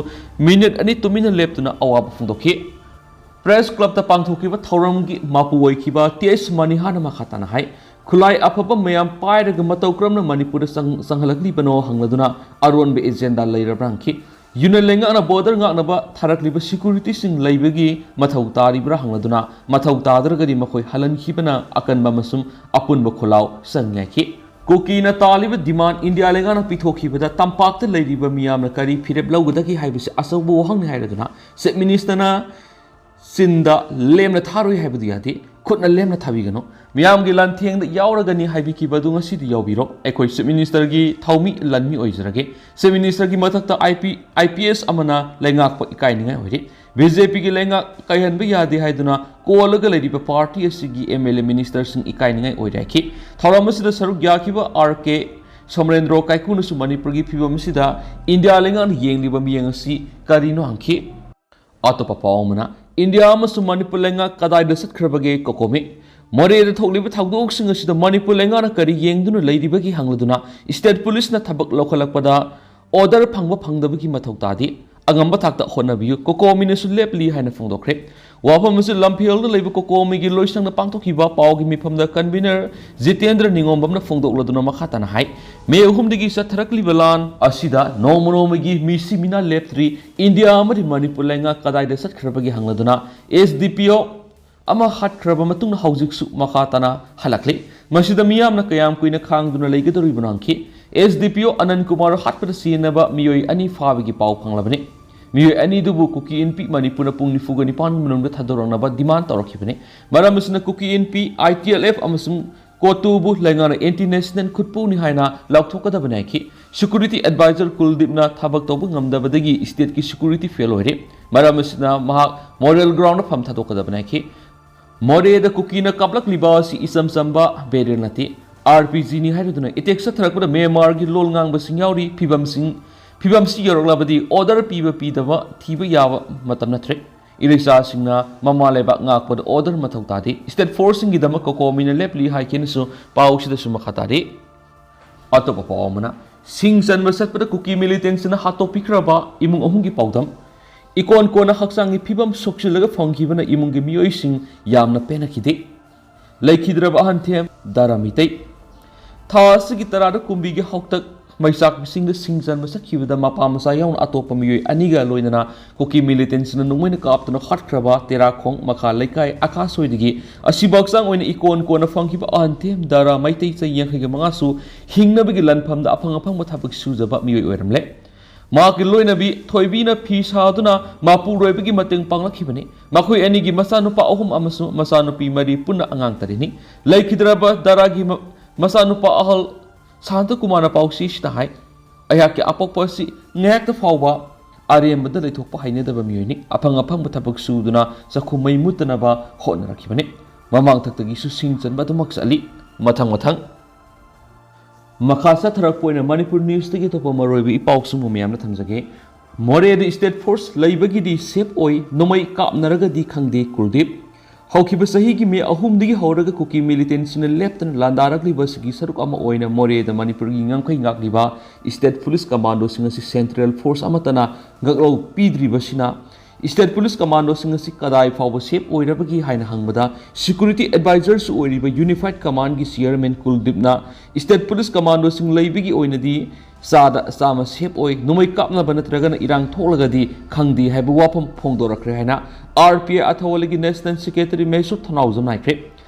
minute ꯑꯅꯤ ꯇꯨꯃꯤꯟꯅ ꯂꯦꯞꯇꯨꯅ ꯑꯋꯥꯕ ꯐꯣꯡꯗꯣꯛꯈꯤ꯫ Press Clubꯇ ꯄꯥꯡꯊꯣꯛꯈꯤꯕ ꯊꯧꯔꯝꯒꯤ ꯃꯄꯨ ꯑꯣꯏꯈꯤꯕ ꯇꯤ ꯑꯦꯁ ꯃꯅꯤꯍꯥꯅ ꯃꯈꯥ ꯇꯥꯅ ꯍꯥꯏ, ꯈꯨꯠꯂꯥꯏ ꯑꯐꯕ ꯃꯌꯥꯝ ꯄꯥꯏꯔꯒ ꯃꯇꯧ ꯀꯔꯝꯅ ꯃꯅꯤꯄꯨꯔꯗ ꯆꯪ-, ꯆꯪꯍꯜꯂꯛꯂꯤꯕꯅꯣ ꯍꯪꯂꯗꯨꯅ ꯑꯔꯣꯟꯕ agenda ꯂꯩꯔꯕ꯭ꯔꯥ ꯍꯪꯈꯤ꯫ Union ꯂꯩꯉꯥꯛꯅ border ꯉꯥꯛꯅꯕ ꯊꯥꯔꯛꯂꯤꯕ securityꯁꯤꯡ ꯂꯩꯕꯒꯤ ꯃꯊꯧ ꯇꯥꯔꯤꯕ꯭ꯔꯥ ꯍꯪꯂꯗꯨꯅ ꯃꯊꯧ ꯇꯥꯗ꯭ꯔꯒꯗꯤ ꯃꯈꯣꯏ ꯍꯜꯍꯟꯈꯤꯕꯅ ꯑꯀꯟꯕ ꯑꯃꯁꯨꯡ ꯑꯄꯨꯟꯕ ꯈꯨꯜꯂꯥꯎ ꯆꯪꯉꯤ ꯍꯥꯏꯈꯤ꯫ ꯀꯨꯀꯤꯅ ꯇꯥꯜꯂꯤꯕ demand ꯏꯟꯗꯤꯌꯥ ꯂꯩꯉꯥꯛꯅ ꯄꯤꯊꯣꯛꯈꯤꯕꯗ ꯇꯝꯄꯥꯛꯇ ꯂꯩꯔꯤꯕ ꯃꯤꯌꯥꯝꯅ ꯀꯔꯤ ꯐꯤꯔꯦꯞ ꯂꯧꯒꯗꯒꯦ ꯍꯥꯏꯕꯁꯤ ꯑꯆꯧꯕ ꯋꯥꯍꯪꯅꯤ ꯍꯥꯏꯔꯗꯨꯅ Chief Ministerꯅ ꯆꯤꯟꯗ ꯂꯦꯝꯅ ꯊꯥꯔꯣꯏ ꯍꯥꯏꯕꯗꯨ ꯌꯥꯗꯦ, ꯈꯨꯠꯅ ꯂꯦꯝꯅ ꯊꯥꯕꯤꯒꯅꯨ꯫ ꯃꯤꯌꯥꯝꯒꯤ ꯂꯥꯟꯊꯦꯡꯗ ꯌꯥꯎꯔꯒꯅꯤ ꯍꯥꯏꯕꯤꯈꯤꯕ ꯑꯗꯨ ꯉꯁꯤꯗꯤ ꯌꯥꯎꯕꯤꯔꯣ꯫ ꯑꯩꯈꯣꯏ Chief Ministerꯒꯤ ꯊꯧꯃꯤ ꯂꯥꯟꯃꯤ ꯑꯣꯏꯖꯔꯒꯦ꯫ Chief Ministerꯒꯤ ꯃꯊꯛꯇ I P, I P S ꯑꯃꯅ ꯂꯩꯉꯥꯛꯄ ꯏꯀꯥꯏꯅꯤꯡꯉꯥꯏ ꯑꯣꯏꯔꯦ꯫ BJPꯒꯤ ꯂꯩꯉꯥꯛ ꯀꯥꯏꯍꯟꯕ ꯌꯥꯗꯦ ꯍꯥꯏꯗꯨꯅ ꯀꯣꯜꯂꯒ ꯂꯩꯔꯤꯕ party ꯑꯁꯤꯒꯤ MLA ministerꯁꯤꯡ ꯏꯀꯥꯏꯅꯤꯡꯉꯥꯏ ꯑꯣꯏꯔꯦ ꯍꯥꯏꯈꯤ꯫ ꯊꯧꯔꯝ ꯑꯁꯤꯗ ꯁꯔꯨꯛ ꯌꯥꯈꯤꯕ R K ꯁꯣꯃꯔꯦꯟꯗ꯭ꯔꯣ ꯀꯥꯏꯀꯨꯅꯁꯨ ꯃꯅꯤꯄꯨꯔꯒꯤ ꯐꯤꯕꯝ ꯑꯁꯤꯗ ꯏꯟꯗꯤꯌꯥ ꯂꯩꯉꯥꯛꯅ ꯌꯦꯡꯂꯤꯕ ꯃꯤꯠꯌꯦꯡ ꯑꯁꯤ ꯀꯔꯤꯅꯣ ꯍꯪꯈꯤ꯫ ꯑꯇꯣꯞꯄ ꯄꯥꯎ ꯑꯃꯅ, ꯏꯟꯗꯤꯌꯥ ꯑꯃꯁꯨꯡ ꯃꯅꯤꯄꯨꯔ ꯂꯩꯉꯥꯛ ꯀꯗꯥꯏꯗ ꯆꯠꯈ꯭ꯔꯕꯒꯦ? ꯀꯣꯀꯣꯃꯤ꯫ ꯃꯣꯔꯦꯗ ꯊꯣꯛꯂꯤꯕ ꯊꯧꯗꯣꯛꯁꯤꯡ ꯑꯁꯤꯗ ꯃꯅꯤꯄꯨꯔ ꯂꯩꯉꯥꯛꯅ ꯀꯔꯤ ꯌꯦꯡꯗꯨꯅ ꯂꯩꯔꯤꯕꯒꯦ ꯍꯪꯂꯗꯨꯅ state policeꯅ ꯊꯕꯛ ꯂꯧꯈꯠꯂꯛꯄꯗ order ꯐꯪꯕ ꯐꯪꯗꯕꯒꯤ ꯃꯊꯧ ꯇꯥꯗꯦ꯫ ꯑꯉꯝꯕ ꯊꯥꯛꯇ ꯍꯣꯠꯅꯕꯤꯌꯨ, ꯀꯣꯀꯣꯃꯤꯅꯁꯨ ꯂꯦꯞꯂꯤ ꯍꯥꯏꯅ ꯐꯣꯡꯗꯣꯛꯈ꯭ꯔꯦ꯫ ꯋꯥꯐꯝ ꯑꯁꯤ ꯂꯝꯐꯦꯜꯗ ꯂꯩꯕ ꯀꯣꯀꯣꯃꯤꯒꯤ ꯂꯣꯏꯁꯪꯗ ꯄꯥꯡꯊꯣꯛꯈꯤꯕ ꯄꯥꯎꯒꯤ ꯃꯤꯐꯝꯗ convener ꯖꯤꯇꯦꯟꯗ꯭ꯔ ꯅꯤꯉꯣꯝꯕꯝꯅ ꯐꯣꯡꯗꯣꯛꯂꯗꯨꯅ ꯃꯈꯥ ꯇꯥꯅ ꯍꯥꯏ, ꯃꯦ ꯑꯍꯨꯝꯗꯒꯤ ꯆꯠꯊꯔꯛꯂꯤꯕ ꯂꯥꯟ ꯑꯁꯤꯗ ꯅꯣꯡꯃ ꯅꯣꯡꯃꯒꯤ ꯃꯤꯁꯤ ꯃꯤꯅꯥ ꯂꯦꯞꯇ꯭ꯔꯤ꯫ ꯏꯟꯗꯤꯌꯥ ꯑꯃꯗꯤ ꯃꯅꯤꯄꯨꯔ ꯂꯩꯉꯥꯛ ꯀꯗꯥꯏꯗ ꯆꯠꯈ꯭ꯔꯕꯒꯦ ꯍꯪꯂꯗꯨꯅ S D P O ꯑꯃ ꯍꯥꯠꯈ꯭ꯔꯕ ꯃꯇꯨꯡꯗ ꯍꯧꯖꯤꯛꯁꯨ ꯃꯈꯥ ꯇꯥꯅ ꯍꯜꯂꯛꯂꯤ꯫ ꯃꯁꯤꯗ ꯃꯤꯌꯥꯝꯅ ꯀꯌꯥꯝ ꯀꯨꯏꯅ ꯈꯥꯡꯗꯨꯅ ꯂꯩꯒꯗꯧꯔꯤꯕꯅꯣ ꯍꯪꯈꯤ꯫ S D P O ꯑꯅꯟ Kumar ꯍꯥꯠꯄꯗ ꯁꯤꯖꯤꯟꯅꯕ ꯃꯤꯑꯣꯏ ꯑꯅꯤ ꯐꯥꯕꯒꯤ ꯄꯥꯎ ꯐꯪꯂꯕꯅꯤ꯫ ꯃꯤꯑꯣꯏ ꯑꯅꯤꯗꯨꯕꯨ ꯀꯨꯀꯤ ꯏꯟꯄꯤ ꯃꯅꯤꯄꯨꯔꯅ ꯄꯨꯡ ꯅꯤꯐꯨꯒ ꯅꯤꯄꯥꯟꯒꯤ ꯃꯅꯨꯡꯗ ꯊꯥꯗꯣꯔꯛꯅꯕ demand ꯇꯧꯔꯛꯈꯤꯕꯅꯤ꯫ ꯃꯔꯝ ꯑꯁꯤꯅ ꯀꯨꯀꯤ ꯏꯟꯄꯤ, I T L F ꯑꯃꯁꯨꯡ ꯀꯣꯇꯨꯕꯨ ꯂꯩꯉꯥꯛꯅ anti national ꯈꯨꯠꯄꯨꯅꯤ ꯍꯥꯏꯅ ꯂꯥꯎꯊꯣꯛꯀꯗꯕꯅꯤ ꯍꯥꯏꯈꯤ꯫ Security advisor ꯀꯨꯜꯗꯤꯞꯅ ꯊꯕꯛ ꯇꯧꯕ ꯉꯝꯗꯕꯗꯒꯤ stateꯀꯤ security fail ꯑꯣꯏꯔꯦ꯫ ꯃꯔꯝ ꯑꯁꯤꯅ ꯃꯍꯥꯛ moral groundꯗ ꯐꯝ ꯊꯥꯗꯣꯛꯀꯗꯕꯅꯤ ꯍꯥꯏꯈꯤ꯫ ꯃꯣꯔꯦꯗ ꯀꯨꯀꯤꯅ ꯀꯥꯞꯂꯛꯂꯤꯕ ꯑꯁꯤ ꯏꯆꯝ ꯆꯝꯕ barrier ꯅꯠꯇꯦ꯫ R P Gꯅꯤ ꯍꯥꯏꯔꯗꯨꯅ attack ꯆꯠꯊꯔꯛꯄꯗ ꯃ꯭ꯌꯥꯟꯃꯥꯔꯒꯤ ꯂꯣꯜ ꯉꯥꯡꯕꯁꯤꯡ ꯌꯥꯎꯔꯤ꯫ ꯐꯤꯕꯝꯁꯤꯡ, ꯐꯤꯕꯝꯁꯤ ꯌꯧꯔꯛꯂꯕꯗꯤ order ꯄꯤꯕ ꯄꯤꯗꯕ ꯊꯤꯕ ꯌꯥꯕ ꯃꯇꯝ ꯅꯠꯇ꯭ꯔꯦ꯫ ꯏꯔꯩꯆꯥꯁꯤꯡꯅ ꯃꯃꯥ ꯂꯩꯕꯥꯛ ꯉꯥꯛꯄꯗ order ꯃꯊꯧ ꯇꯥꯗꯦ꯫ State forceꯁꯤꯡꯒꯤꯗꯃꯛ ꯀꯣꯀꯣꯃꯤꯅ ꯂꯦꯞꯂꯤ ꯍꯥꯏꯈꯤꯅꯁꯨ ꯄꯥꯎꯁꯤꯗꯁꯨ ꯃꯈꯥ ꯇꯥꯔꯤ꯫ ꯑꯇꯣꯞꯄ ꯄꯥꯎ ꯑꯃꯅ, ꯁꯤꯡ ꯆꯟꯕ ꯆꯠꯄꯗ ꯀꯨꯀꯤ militantꯁꯤꯡꯅ ꯍꯥꯠꯇꯣꯛꯄꯤꯈ꯭ꯔꯕ ꯏꯃꯨꯡ ꯑꯍꯨꯝꯒꯤ ꯄꯥꯎꯗꯝ꯫ ꯏꯀꯣꯟ ꯀꯣꯟꯅ ꯍꯛꯆꯥꯡꯒꯤ ꯐꯤꯕꯝ ꯁꯣꯛꯆꯤꯜꯂꯒ ꯐꯪꯈꯤꯕꯅ ꯏꯃꯨꯡꯒꯤ ꯃꯤꯑꯣꯏꯁꯤꯡ ꯌꯥꯝꯅ ꯄꯦꯟꯅꯈꯤꯗꯦ꯫ ꯂꯩꯈꯤꯗ꯭ꯔꯕ ꯑꯍꯟꯊꯦꯝ ꯗꯥꯔꯥ ꯃꯤꯇꯩ꯫ ꯊꯥ ꯑꯁꯤꯒꯤ ꯇꯔꯥꯗ ꯀꯨꯝꯕꯤꯒꯤ ꯍꯥꯎꯇꯛ ꯃꯩꯆꯥꯛꯁꯤꯡꯗ ꯁꯤꯡ ꯆꯟꯕ ꯆꯠꯈꯤꯕꯗ ꯃꯄꯥ ꯃꯆꯥ ꯌꯥꯎꯅ ꯑꯇꯣꯞꯄ ꯃꯤꯑꯣꯏ ꯑꯅꯤꯒ ꯂꯣꯏꯅꯅ ꯀꯨꯀꯤ ꯃꯤꯂꯤꯇꯦꯟꯁꯤꯡꯅ ꯅꯣꯡꯃꯩꯅ ꯀꯥꯞꯇꯨꯅ ꯍꯥꯠꯈ꯭ꯔꯕ ꯇꯦꯔꯥꯈꯣꯡ ꯃꯈꯥ ꯂꯩꯀꯥꯏ ꯑꯀꯥꯁꯣꯏꯗꯒꯤ ꯑꯁꯤꯕ ꯍꯛꯆꯥꯡ ꯑꯣꯏꯅ ꯏꯀꯣꯟ ꯀꯣꯟꯅ ꯐꯪꯈꯤꯕ ꯑꯍꯟꯊꯦꯝ ꯗꯥꯔꯥ ꯃꯩꯇꯩ ꯆꯍꯤ ꯌꯥꯡꯈꯩꯒ ꯃꯉꯥꯁꯨ ꯍꯤꯡꯅꯕꯒꯤ ꯂꯥꯟꯐꯝꯗ ꯑꯐꯪ ꯑꯐꯪꯕ ꯊꯕꯛ ꯁꯨꯖꯕ ꯃꯤꯑꯣꯏ ꯑꯣꯏꯔꯝꯂꯦ꯫ ꯃꯍꯥꯛꯀꯤ ꯂꯣꯏꯅꯕꯤ ꯊꯣꯏꯕꯤꯅ ꯐꯤ ꯁꯥꯗꯨꯅ ꯃꯄꯨꯔꯣꯏꯕꯒꯤ ꯃꯇꯦꯡ ꯄꯥꯡꯂꯛꯈꯤꯕꯅꯤ꯫ ꯃꯈꯣꯏ ꯑꯅꯤꯒꯤ ꯃꯆꯥꯅꯨꯄꯥ ꯑꯍꯨꯝ ꯑꯃꯁꯨꯡ ꯃꯆꯥꯅꯨꯄꯤ ꯃꯔꯤ ꯄꯨꯟꯅ ꯑꯉꯥꯡ ꯇꯔꯦꯠꯅꯤ꯫ ꯂꯩꯈꯤꯗ꯭ꯔꯕ ꯗꯥꯔꯥꯒꯤ ꯃ-, ꯃꯆꯥꯅꯨꯄꯥ ꯑꯍꯜ ꯁꯥꯟꯇ ꯀꯨꯃꯥꯔꯅ ꯄꯥꯎꯆꯦꯁꯤꯗ ꯍꯥꯏ, "ꯑꯩꯍꯥꯛꯀꯤ ꯑꯄꯣꯛꯄ ꯑꯁꯤ ꯉꯥꯏꯍꯥꯛꯇ ꯐꯥꯎꯕ ꯑꯔꯦꯝꯕꯗ ꯂꯩꯊꯣꯛꯄ ꯍꯩꯅꯗꯕ ꯃꯤꯑꯣꯏꯅꯤ꯫ ꯑꯐꯪ ꯑꯐꯪꯕ ꯊꯕꯛ ꯁꯨꯗꯨꯅ ꯆꯥꯛꯈꯨꯝ ꯃꯩ ꯃꯨꯠꯇꯅꯕ ꯍꯣꯠꯅꯔꯛꯈꯤꯕꯅꯤ꯫ ꯃꯃꯥꯡꯊꯛꯇꯒꯤꯁꯨ ꯁꯤꯡ ꯆꯟꯕ ꯑꯗꯨꯃꯛ ꯆꯠꯂꯤ꯫ ꯃꯊꯪ ꯃꯊꯪ ꯃꯈꯥ ꯆꯠꯊꯔꯛꯄ ꯑꯣꯏꯅ ꯃꯅꯤꯄꯨꯔ ꯅ꯭ꯌꯨꯁꯇꯒꯤ ꯑꯇꯣꯞꯄ ꯃꯔꯨꯑꯣꯏꯕ ꯏ ꯄꯥꯎꯁꯤꯡꯕꯨ ꯃꯌꯥꯝꯅ ꯊꯝꯖꯒꯦ꯫ ꯃꯣꯔꯦꯗ ꯁ꯭ꯇꯦꯠ ꯐꯣꯔꯁ ꯂꯩꯕꯒꯤꯗꯤ ꯁꯦꯐ ꯑꯣꯏ, ꯅꯣꯡꯃꯩ ꯀꯥꯞꯅꯔꯒꯗꯤ ꯈꯪꯗꯦ ꯀꯨꯜꯗꯤꯞ꯫ ꯍꯧꯈꯤꯕ ꯆꯍꯤꯒꯤ ꯃꯦ ꯑꯍꯨꯝꯗꯒꯤ ꯍꯧꯔꯒ ꯀꯨꯀꯤ ꯃꯤꯂꯤꯇꯦꯟꯁꯤꯡꯅ ꯂꯦꯞꯇꯅ ꯂꯥꯟꯗꯥꯔꯛꯂꯤꯕ ꯑꯁꯤꯒꯤ ꯁꯔꯨꯛ ꯑꯃ ꯑꯣꯏꯅ ꯃꯣꯔꯦꯗ ꯃꯅꯤꯄꯨꯔꯒꯤ ꯉꯝꯈꯩ ꯉꯥꯛꯂꯤꯕ ꯁ꯭ꯇꯦꯠ ꯄꯨꯂꯤꯁ ꯀꯃꯥꯟꯗꯣꯁꯤꯡ ꯑꯁꯤ ꯁꯦꯟꯇ꯭ꯔꯦꯜ ꯐꯣꯔꯁ ꯑꯃꯠꯇꯅ ꯉꯥꯛꯂꯧ ꯄꯤꯗ꯭ꯔꯤꯕꯁꯤꯅ ꯁ꯭ꯇꯦꯠ ꯄꯨꯂꯤꯁ ꯀꯃꯥꯟꯗꯣꯁꯤꯡ ꯑꯁꯤ ꯀꯗꯥꯏ ꯐꯥꯎꯕ ꯁꯦꯐ ꯑꯣꯏꯔꯕꯒꯦ ꯍꯥꯏꯅ ꯍꯪꯕꯗ, ꯁꯤꯀ꯭ꯌꯨꯔꯤꯇꯤ ꯑꯦꯗꯚꯥꯏꯖꯔꯁꯨ ꯑꯣꯏꯔꯤꯕ ꯌꯨꯅꯤꯐꯥꯏꯗ ꯀꯃꯥꯟꯒꯤ ꯆꯤꯌꯔꯃꯦꯟ ꯀꯨꯜꯗꯤꯞꯅ ꯁ꯭ꯇꯦꯠ ꯄꯨꯂꯤꯁ ꯀꯃꯥꯟꯗꯣꯁꯤꯡ ꯂꯩꯕꯒꯤ ꯑꯣꯏꯅꯗꯤ ꯆꯥꯗ ꯆꯥꯝꯃ ꯁꯦꯐ ꯑꯣꯏ, ꯅꯣꯡꯃꯩ ꯀꯥꯞꯅꯕ ꯅꯠꯇ꯭ꯔꯒꯅ ꯏꯔꯥꯡ ꯊꯣꯛꯂꯒꯗꯤ ꯈꯪꯗꯦ ꯍꯥꯏꯕ ꯋꯥꯐꯝ ꯐꯣꯡꯗꯣꯔꯛꯈ꯭ꯔꯦ ꯍꯥꯏꯅ ꯑꯥꯔ ꯄꯤ ꯑꯥꯏ ꯑꯊꯧꯕꯥꯜꯒꯤ ꯅꯦꯁꯅꯦꯜ ꯁꯦꯀ꯭ꯔꯦꯇꯔꯤ ꯃꯍꯦꯁ꯭ꯋꯔ ꯊꯧꯅꯥꯎꯖꯝꯅ ꯍꯥꯏꯈ꯭ꯔꯦ꯫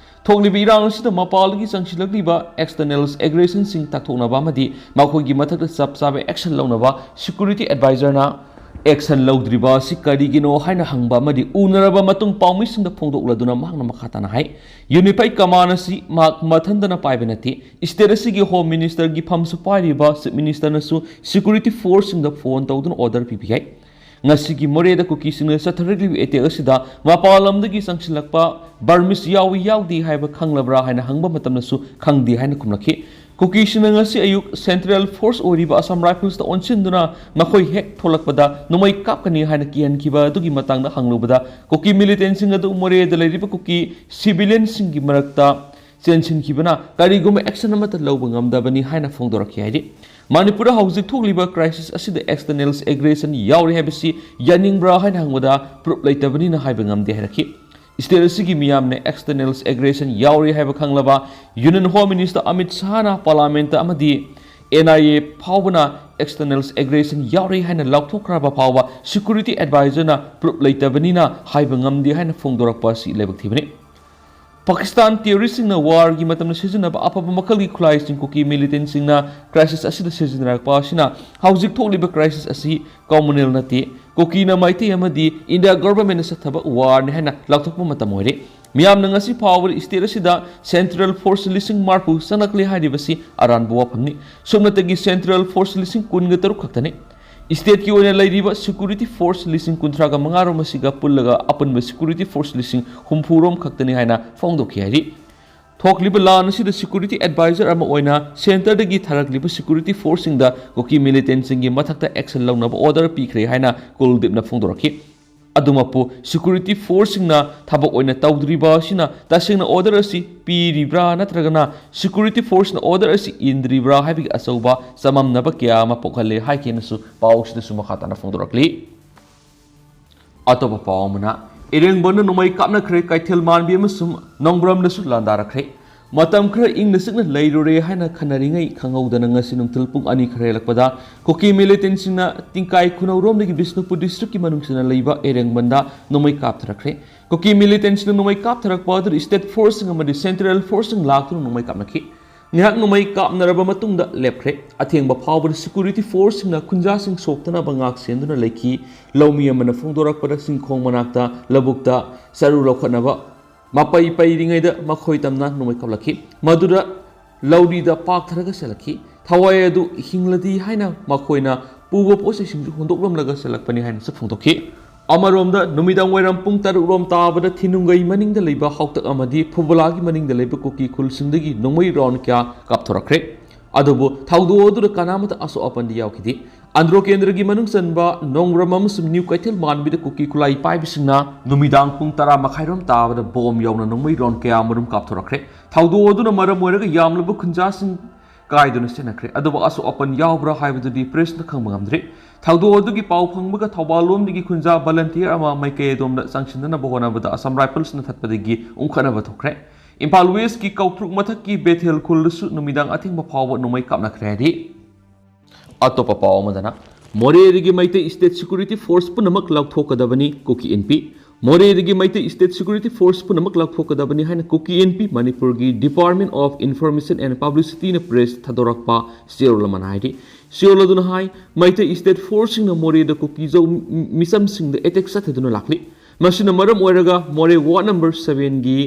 ꯊꯣꯛꯂꯤꯕ ꯏꯔꯥꯡ ꯑꯁꯤꯗ ꯃꯄꯥꯟꯗꯒꯤ ꯆꯪꯁꯤꯜꯂꯛꯂꯤꯕ ꯑꯦꯛꯁꯇꯔꯅꯦꯜ ꯑꯦꯒ꯭ꯔꯦꯁꯟꯁꯤꯡ ꯇꯥꯛꯊꯣꯛꯅꯕ ꯑꯃꯗꯤ ꯃꯈꯣꯏꯒꯤ ꯃꯊꯛꯇ ꯆꯞ ꯆꯥꯕ ꯑꯦꯛꯁꯟ ꯂꯧꯅꯕ ꯁꯤꯀ꯭ꯌꯨꯔꯤꯇꯤ ꯑꯦꯗꯚꯥꯏꯖꯔꯅ ꯑꯦꯛꯁꯟ ꯂꯧꯗ꯭ꯔꯤꯕ ꯑꯁꯤ ꯀꯔꯤꯒꯤꯅꯣ ꯍꯥꯏꯅ ꯍꯪꯕ ꯑꯃꯗꯤ ꯎꯅꯔꯕ ꯃꯇꯨꯡ ꯄꯥꯎꯃꯤꯁꯤꯡꯗ ꯐꯣꯡꯗꯣꯛꯂꯗꯨꯅ ꯃꯍꯥꯛꯅ ꯃꯈꯥ ꯇꯥꯅ ꯍꯥꯏ, ꯌꯨꯅꯤꯐꯥꯏꯗ ꯀꯃꯥꯟ ꯑꯁꯤ ꯃꯍꯥꯛ ꯃꯊꯟꯇꯅ ꯄꯥꯏꯕ ꯅꯠꯇꯦ꯫ ꯁ꯭ꯇꯦꯠ ꯑꯁꯤꯒꯤ ꯍꯣꯝ ꯃꯤꯅꯤꯁꯇꯔꯒꯤ ꯐꯝꯁꯨ ꯄꯥꯏꯔꯤꯕ ꯆꯤꯐ ꯃꯤꯅꯤꯁꯇꯔꯅꯁꯨ ꯁꯤꯀ꯭ꯌꯨꯔꯤꯇꯤ ꯐꯣꯔꯁꯁꯤꯡꯗ ꯐꯣꯟ ꯇꯧꯗꯨꯅ ꯑꯣꯔꯗꯔ ꯄꯤꯕ ꯌꯥꯏ꯫ ꯉꯁꯤꯒꯤ ꯃꯣꯔꯦꯗ ꯀꯨꯀꯤꯁꯤꯡꯅ ꯆꯠꯊꯔꯛꯂꯤꯕ ꯑꯦꯇꯦꯛ ꯑꯁꯤꯗ ꯃꯄꯥꯟ ꯂꯝꯗꯒꯤ ꯆꯪꯁꯤꯜꯂꯛꯄ ꯕꯔꯃꯤꯁ ꯌꯥꯎꯏ ꯌꯥꯎꯗꯦ ꯍꯥꯏꯕ ꯈꯪꯂꯕ꯭ꯔꯥ ꯍꯥꯏꯅ ꯍꯪꯕ ꯃꯇꯝꯗꯁꯨ ꯈꯪꯗꯦ ꯍꯥꯏꯅ ꯈꯨꯝꯂꯛꯈꯤ꯫ ꯀꯨꯀꯤꯁꯤꯡꯅ ꯉꯁꯤ ꯑꯌꯨꯛ ꯁꯦꯟꯇ꯭ꯔꯦꯜ ꯐꯣꯔꯁ ꯑꯣꯏꯔꯤꯕ ꯑꯁꯥꯝ ꯔꯥꯏꯐꯜꯁꯇ ꯑꯣꯟꯁꯤꯟꯗꯨꯅ ꯃꯈꯣꯏ ꯍꯦꯛ ꯊꯣꯛꯂꯛꯄꯗ ꯅꯣꯡꯃꯩ ꯀꯥꯞꯀꯅꯤ ꯍꯥꯏꯅ ꯀꯤꯍꯟꯈꯤꯕ ꯑꯗꯨꯒꯤ ꯃꯇꯥꯡꯗ ꯍꯪꯂꯨꯕꯗ, ꯀꯨꯀꯤ ꯃꯤꯂꯤꯇꯦꯟꯁꯤꯡ ꯑꯗꯨ ꯃꯣꯔꯦꯗ ꯂꯩꯔꯤꯕ ꯀꯨꯀꯤ ꯁꯤꯚꯤꯂꯤꯌꯟꯁꯤꯡꯒꯤ ꯃꯔꯛꯇ ꯆꯦꯟꯁꯤꯟꯈꯤꯕꯅ ꯀꯔꯤꯒꯨꯝꯕ ꯑꯦꯛꯁꯟ ꯑꯃꯠꯇ ꯂꯧꯕ ꯉꯝꯗꯕꯅꯤ ꯍꯥꯏꯅ ꯐꯣꯡꯗꯣꯔꯛꯈꯤ ꯍꯥꯏꯔꯤ꯫ ꯃꯅꯤꯄꯨꯔꯗ ꯍꯧꯖꯤꯛ ꯊꯣꯛꯂꯤꯕ ꯀ꯭ꯔꯥꯏꯁꯤꯁ ꯑꯁꯤꯗ ꯑꯦꯛꯁꯇꯔꯅꯦꯜ ꯑꯦꯒ꯭ꯔꯦꯁꯟ ꯌꯥꯎꯔꯤ ꯍꯥꯏꯕꯁꯤ ꯌꯥꯅꯤꯡꯕ꯭ꯔꯥ ꯍꯥꯏꯅ ꯍꯪꯕꯗ ꯄ꯭ꯔꯨꯞ ꯂꯩꯇꯕꯅꯤꯅ ꯍꯥꯏꯕ ꯉꯝꯗꯦ ꯍꯥꯏꯔꯛꯈꯤ꯫ ꯁ꯭ꯇꯦꯠ ꯑꯁꯤꯒꯤ ꯃꯤꯌꯥꯝꯅ ꯑꯦꯛꯁꯇꯔꯅꯦꯜ ꯑꯦꯒ꯭ꯔꯦꯁꯟ ꯌꯥꯎꯔꯤ ꯍꯥꯏꯕ ꯈꯪꯂꯕ ꯌꯨꯅꯤꯌꯟ ꯍꯣꯝ ꯃꯤꯅꯤꯁꯇꯔ ꯑꯃꯤꯠ ꯁꯥꯍꯅ ꯄꯥꯔꯂꯥꯃꯦꯟꯠꯇ ꯑꯃꯗꯤ ꯑꯦꯟ ꯑꯥꯏ ꯑꯦ ꯐꯥꯎꯕꯅ external aggression ꯌꯥꯎꯔꯤ ꯍꯥꯏꯅ ꯂꯥꯎꯊꯣꯛꯈ꯭ꯔꯕ ꯐꯥꯎꯕ security advisorꯅ proof ꯂꯩꯇꯕꯅꯤꯅ ꯍꯥꯏꯕ ꯉꯝꯗꯦ ꯍꯥꯏꯅ ꯐꯣꯡꯗꯣꯔꯛꯄ ꯑꯁꯤ ꯂꯥꯏꯕꯛ ꯊꯤꯕꯅꯤ꯫ ꯄꯥꯀꯤꯁꯇꯥꯟ terroristꯁꯤꯡꯅ warꯒꯤ ꯃꯇꯝꯗ ꯁꯤꯖꯤꯟꯅꯕ ꯑꯐꯕ ꯃꯈꯜꯒꯤ ꯈꯨꯠꯂꯥꯏꯁꯤꯡ ꯀꯨꯀꯤ militantꯁꯤꯡꯅ crisis ꯑꯁꯤꯗ ꯁꯤꯖꯤꯟꯅꯔꯛꯄ ꯑꯁꯤꯅ ꯍꯧꯖꯤꯛ ꯊꯣꯛꯂꯤꯕ crisis ꯑꯁꯤ communal ꯅꯠꯇꯦ꯫ ꯀꯨꯀꯤꯅ ꯃꯩꯇꯩ ꯑꯃꯗꯤ India governmentꯅ ꯆꯠꯊꯕ warꯅꯤ ꯍꯥꯏꯅ ꯂꯥꯎꯊꯣꯛꯄ ꯃꯇꯝ ꯑꯣꯏꯔꯦ꯫ ꯃꯤꯌꯥꯝꯅ ꯉꯁꯤ ꯐꯥꯎꯕꯗ state ꯑꯁꯤꯗ central force ꯂꯤꯁꯤꯡ ꯃꯔꯤꯐꯨ ꯆꯪꯂꯛꯂꯦ ꯍꯥꯏꯔꯤꯕꯁꯤ ꯑꯔꯥꯟꯕ ꯋꯥꯐꯝꯅꯤ꯫ ꯁꯨꯞꯅꯇꯒꯤ central force ꯂꯤꯁꯤꯡ ꯀꯨꯟꯒ ꯇꯔꯨꯛ ꯈꯛꯇꯅꯤ꯫ Stateꯀꯤ ꯑꯣꯏꯅ ꯂꯩꯔꯤꯕ security force ꯂꯤꯁꯤꯡ ꯀꯨꯟꯊ꯭ꯔꯥꯒ ꯃꯉꯥ ꯔꯣꯝ ꯑꯁꯤꯒ ꯄꯨꯜꯂꯒ ꯑꯄꯨꯟꯕ security force ꯂꯤꯁꯤꯡ ꯍꯨꯝꯐꯨ ꯔꯣꯝ ꯈꯛꯇꯅꯤ ꯍꯥꯏꯅ ꯐꯣꯡꯗꯣꯛꯈꯤ ꯍꯥꯏꯔꯤ꯫ ꯊꯣꯛꯂꯤꯕ ꯂꯥꯟ ꯑꯁꯤꯗ security advisor ꯑꯃ ꯑꯣꯏꯅ centreꯗꯒꯤ ꯊꯥꯔꯛꯂꯤꯕ security forceꯁꯤꯡꯗ ꯀꯨꯀꯤ militantꯁꯤꯡꯒꯤ ꯃꯊꯛꯇ action ꯂꯧꯅꯕ order ꯄꯤꯈ꯭ꯔꯦ ꯍꯥꯏꯅ ꯀꯨꯜꯗꯤꯞꯅ ꯐꯣꯡꯗꯣꯔꯛꯈꯤ꯫ ꯑꯗꯨꯃꯛꯄꯨ security forceꯁꯤꯡꯅ ꯊꯕꯛ ꯑꯣꯏꯅ ꯇꯧꯗ꯭ꯔꯤꯕ ꯑꯁꯤꯅ ꯇꯁꯦꯡꯅ order ꯑꯁꯤ ꯄꯤꯔꯤꯕ꯭ꯔꯥ ꯅꯠꯇ꯭ꯔꯒꯅ security forceꯅ order ꯑꯁꯤ ꯏꯟꯗ꯭ꯔꯤꯕ꯭ꯔꯥ ꯍꯥꯏꯕꯒꯤ ꯑꯆꯧꯕ ꯆꯃꯝꯅꯕ ꯀꯌꯥ ꯑꯃ ꯄꯣꯛꯍꯜꯂꯦ ꯍꯥꯏꯈꯤꯅꯁꯨ ꯄꯥꯎꯁꯤꯗꯁꯨ ꯃꯈꯥ ꯇꯥꯅ ꯐꯣꯡꯗꯣꯔꯛꯂꯤ꯫ ꯑꯇꯣꯞꯄ ꯄꯥꯎ ꯑꯃꯅ, ꯏꯔꯦꯡꯕꯟꯗ ꯅꯣꯡꯃꯩ ꯀꯥꯞꯅꯈ꯭ꯔꯦ, ꯀꯩꯊꯦꯜ ꯃꯥꯟꯕꯤ ꯑꯃꯁꯨꯡ ꯅꯣꯡꯕ꯭ꯔꯝꯗꯁꯨ ꯂꯥꯟꯗꯥꯔꯛꯈ꯭ꯔꯦ꯫ ꯃꯇꯝ ꯈꯔ ꯏꯪꯅ ꯆꯤꯛꯅ ꯂꯩꯔꯨꯔꯦ ꯍꯥꯏꯅ ꯈꯟꯅꯔꯤꯉꯩ ꯈꯪꯍꯧꯗꯅ ꯉꯁꯤ ꯅꯨꯡꯊꯤꯜ ꯄꯨꯡ ꯑꯅꯤ ꯈꯔ ꯍꯦꯜꯂꯛꯄꯗ ꯀꯨꯀꯤ militantꯁꯤꯡꯅ ꯇꯤꯡꯀꯥꯏ ꯈꯨꯅꯧꯔꯣꯝꯗꯒꯤ ꯕꯤꯁꯅꯨꯄꯨꯔ districtꯀꯤ ꯃꯅꯨꯡꯁꯤꯗ ꯂꯩꯕ ꯏꯔꯦꯡꯕꯟꯗ ꯅꯣꯡꯃꯩ ꯀꯥꯞꯊꯔꯛꯈ꯭ꯔꯦ꯫ ꯀꯨꯀꯤ militantꯁꯤꯡꯅ ꯅꯣꯡꯃꯩ ꯀꯥꯞꯊꯔꯛꯄ ꯑꯗꯨꯗ state forceꯁꯤꯡ ꯑꯃꯗꯤ central forceꯁꯤꯡ ꯂꯥꯛꯇꯨꯅ ꯅꯣꯡꯃꯩ ꯀꯥꯞꯅꯈꯤ꯫ ꯉꯥꯏꯍꯥꯛ ꯅꯣꯡꯃꯩ ꯀꯥꯞꯅꯔꯕ ꯃꯇꯨꯡꯗ ꯂꯦꯞꯈ꯭ꯔꯦ꯫ ꯑꯊꯦꯡꯕ ꯐꯥꯎꯕꯗ security forceꯁꯤꯡꯅ ꯈꯨꯟꯖꯥꯁꯤꯡ ꯁꯣꯛꯇꯅꯕ ꯉꯥꯛ ꯁꯦꯟꯗꯨꯅ ꯂꯩꯈꯤ꯫ ꯂꯧꯃꯤ ꯑꯃꯅ ꯐꯣꯡꯗꯣꯔꯛꯄꯗ ꯆꯤꯡꯈꯣꯡ ꯃꯅꯥꯛꯇ ꯂꯧꯕꯨꯛꯇ ꯆꯔꯨ ꯂꯧꯈꯠꯅꯕ ꯃꯄꯩ ꯄꯩꯔꯤꯉꯩꯗ ꯃꯈꯣꯏ ꯇꯝꯅ ꯅꯣꯡꯃꯩ ꯀꯥꯞꯂꯛꯈꯤ꯫ ꯃꯗꯨꯗ ꯂꯧꯔꯤꯗ ꯄꯥꯛꯊꯔꯒ ꯆꯦꯜꯂꯛꯈꯤ꯫ ꯊꯋꯥꯏ ꯑꯗꯨ ꯍꯤꯡꯂꯗꯤ ꯍꯥꯏꯅ ꯃꯈꯣꯏꯅ ꯄꯨꯕ ꯄꯣꯠ ꯆꯩꯁꯤꯡꯁꯨ ꯍꯨꯟꯗꯣꯛꯂꯝꯂꯒ ꯆꯦꯜꯂꯛꯄꯅꯤ ꯍꯥꯏꯅꯁꯨ ꯐꯣꯡꯗꯣꯛꯈꯤ꯫ ꯑꯃꯔꯣꯝꯗ ꯅꯨꯃꯤꯗꯥꯡ ꯋꯥꯏꯔꯝ ꯄꯨꯡ ꯇꯔꯨꯛ ꯔꯣꯝ ꯇꯥꯕꯗ ꯊꯤꯅꯨꯡꯒꯩ ꯃꯅꯤꯡꯗ ꯂꯩꯕ ꯍꯥꯎꯇꯛ ꯑꯃꯗꯤ ꯐꯨꯕꯂꯥꯒꯤ ꯃꯅꯤꯡꯗ ꯂꯩꯕ ꯀꯨꯀꯤ ꯈꯨꯜꯁꯤꯡꯗꯒꯤ ꯅꯣꯡꯃꯩ round ꯀꯌꯥ ꯀꯥꯞꯊꯣꯔꯛꯈ꯭ꯔꯦ꯫ ꯑꯗꯨꯕꯨ ꯊꯧꯗꯣꯛ ꯑꯗꯨꯗ ꯀꯅꯥꯃꯠꯇ ꯑꯁꯣꯛ ꯑꯄꯟꯗꯤ ꯌꯥꯎꯈꯤꯗꯦ꯫ ꯑꯟꯗ꯭ꯔꯣ ꯀꯦꯟꯗ꯭ꯔꯒꯤ ꯃꯅꯨꯡ ꯆꯟꯕ ꯅꯣꯡꯕ꯭ꯔꯝ ꯑꯃꯁꯨꯡ ꯅ꯭ꯌꯨ ꯀꯩꯊꯦꯜ ꯃꯥꯟꯕꯤꯗ ꯀꯨꯀꯤ ꯈꯨꯠꯂꯥꯏ ꯄꯥꯏꯕꯁꯤꯡꯅ ꯅꯨꯃꯤꯗꯥꯡ ꯄꯨꯡ ꯇꯔꯥ ꯃꯈꯥꯏꯔꯣꯝ ꯇꯥꯕꯗ bomb ꯌꯥꯎꯅ ꯅꯣꯡꯃꯩ round ꯀꯌꯥ ꯑꯃꯔꯣꯝ ꯀꯥꯞꯊꯣꯔꯛꯈ꯭ꯔꯦ꯫ ꯊꯧꯗꯣꯛ ꯑꯗꯨꯅ ꯃꯔꯝ ꯑꯣꯏꯔꯒ ꯌꯥꯝꯂꯕ ꯈꯨꯟꯖꯥꯁꯤꯡ ꯀꯥꯏꯗꯨꯅ ꯆꯦꯟꯅꯈ꯭ꯔꯦ꯫ ꯑꯗꯨꯕꯨ ꯑꯁꯣꯛ ꯑꯄꯟ ꯌꯥꯎꯕ꯭ꯔꯥ ꯍꯥꯏꯕꯗꯨꯗꯤ pressꯅ ꯈꯪꯕ ꯉꯝꯗ꯭ꯔꯤ꯫ ꯊꯧꯗꯣꯛ ꯑꯗꯨꯒꯤ ꯄꯥꯎ ꯐꯪꯕꯒ ꯊꯧꯕꯥꯜ ꯂꯣꯝꯗꯒꯤ ꯈꯨꯟꯖꯥ volunteer ꯑꯃ ꯃꯥꯏꯀꯩ ꯑꯗꯣꯝꯗ ꯆꯪꯁꯤꯟꯅꯅꯕ ꯍꯣꯠꯅꯕꯗ Assam Riflesꯅ ꯊꯠꯄꯗꯒꯤ ꯎꯪꯈꯠꯅꯕ ꯊꯣꯛꯈ꯭ꯔꯦ꯫ ꯏꯝꯐꯥꯜ ꯋꯦꯁꯀꯤ ꯀꯧꯇ꯭ꯔꯨꯛ ꯃꯊꯛꯀꯤ ꯕꯦꯊꯦꯜ ꯈꯨꯜꯗꯁꯨ ꯅꯨꯃꯤꯗꯥꯡ ꯑꯊꯦꯡꯕ ꯐꯥꯎꯕ ꯅꯣꯡꯃꯩ ꯀꯥꯞꯅꯈ꯭ꯔꯦ ꯍꯥꯏꯔꯤ꯫ ꯑꯇꯣꯞꯄ ꯄꯥꯎ ꯑꯃꯗꯅ, ꯃꯣꯔꯦꯗꯒꯤ ꯃꯩꯇꯩ ꯁ꯭ꯇꯦꯠ ꯁꯦꯀ꯭ꯌꯨꯔꯤꯇꯤ ꯐꯣꯔꯁ ꯄꯨꯝꯅꯃꯛ ꯂꯧꯊꯣꯛꯀꯗꯕꯅꯤ, ꯀꯨꯀꯤ ꯏꯟꯄꯤ꯫ ꯃꯣꯔꯦꯗꯒꯤ ꯃꯩꯇꯩ ꯁ꯭ꯇꯦꯠ ꯁꯦꯀ꯭ꯌꯨꯔꯤꯇꯤ ꯐꯣꯔꯁ ꯄꯨꯝꯅꯃꯛ ꯂꯧꯊꯣꯛꯀꯗꯕꯅꯤ ꯍꯥꯏꯅ ꯀꯨꯀꯤ ꯏꯟꯄꯤ ꯃꯅꯤꯄꯨꯔꯒꯤ Department of Information and Publicityꯅ ꯄ꯭ꯔꯦꯁ ꯊꯥꯗꯣꯔꯛꯄ ꯆꯦꯔꯣꯜ ꯑꯃꯅ ꯍꯥꯏꯔꯤ꯫ ꯆꯦꯔꯣꯜ ꯑꯗꯨꯅ ꯍꯥꯏ, ꯃꯩꯇꯩ ꯁ꯭ꯇꯦꯠ ꯐꯣꯔꯁꯁꯤꯡꯅ ꯃꯣꯔꯦꯗ ꯀꯨꯀꯤꯖꯧ ꯃꯤ-, ꯃꯤꯆꯝꯁꯤꯡꯗ ꯑꯦꯇꯦꯛ ꯆꯠꯊꯗꯨꯅ ꯂꯥꯛꯂꯤ꯫ ꯃꯁꯤꯅ ꯃꯔꯝ ꯑꯣꯏꯔꯒ ꯃꯣꯔꯦ ꯋꯥꯔꯗ ꯅꯝꯕꯔ ꯁꯚꯦꯟꯒꯤ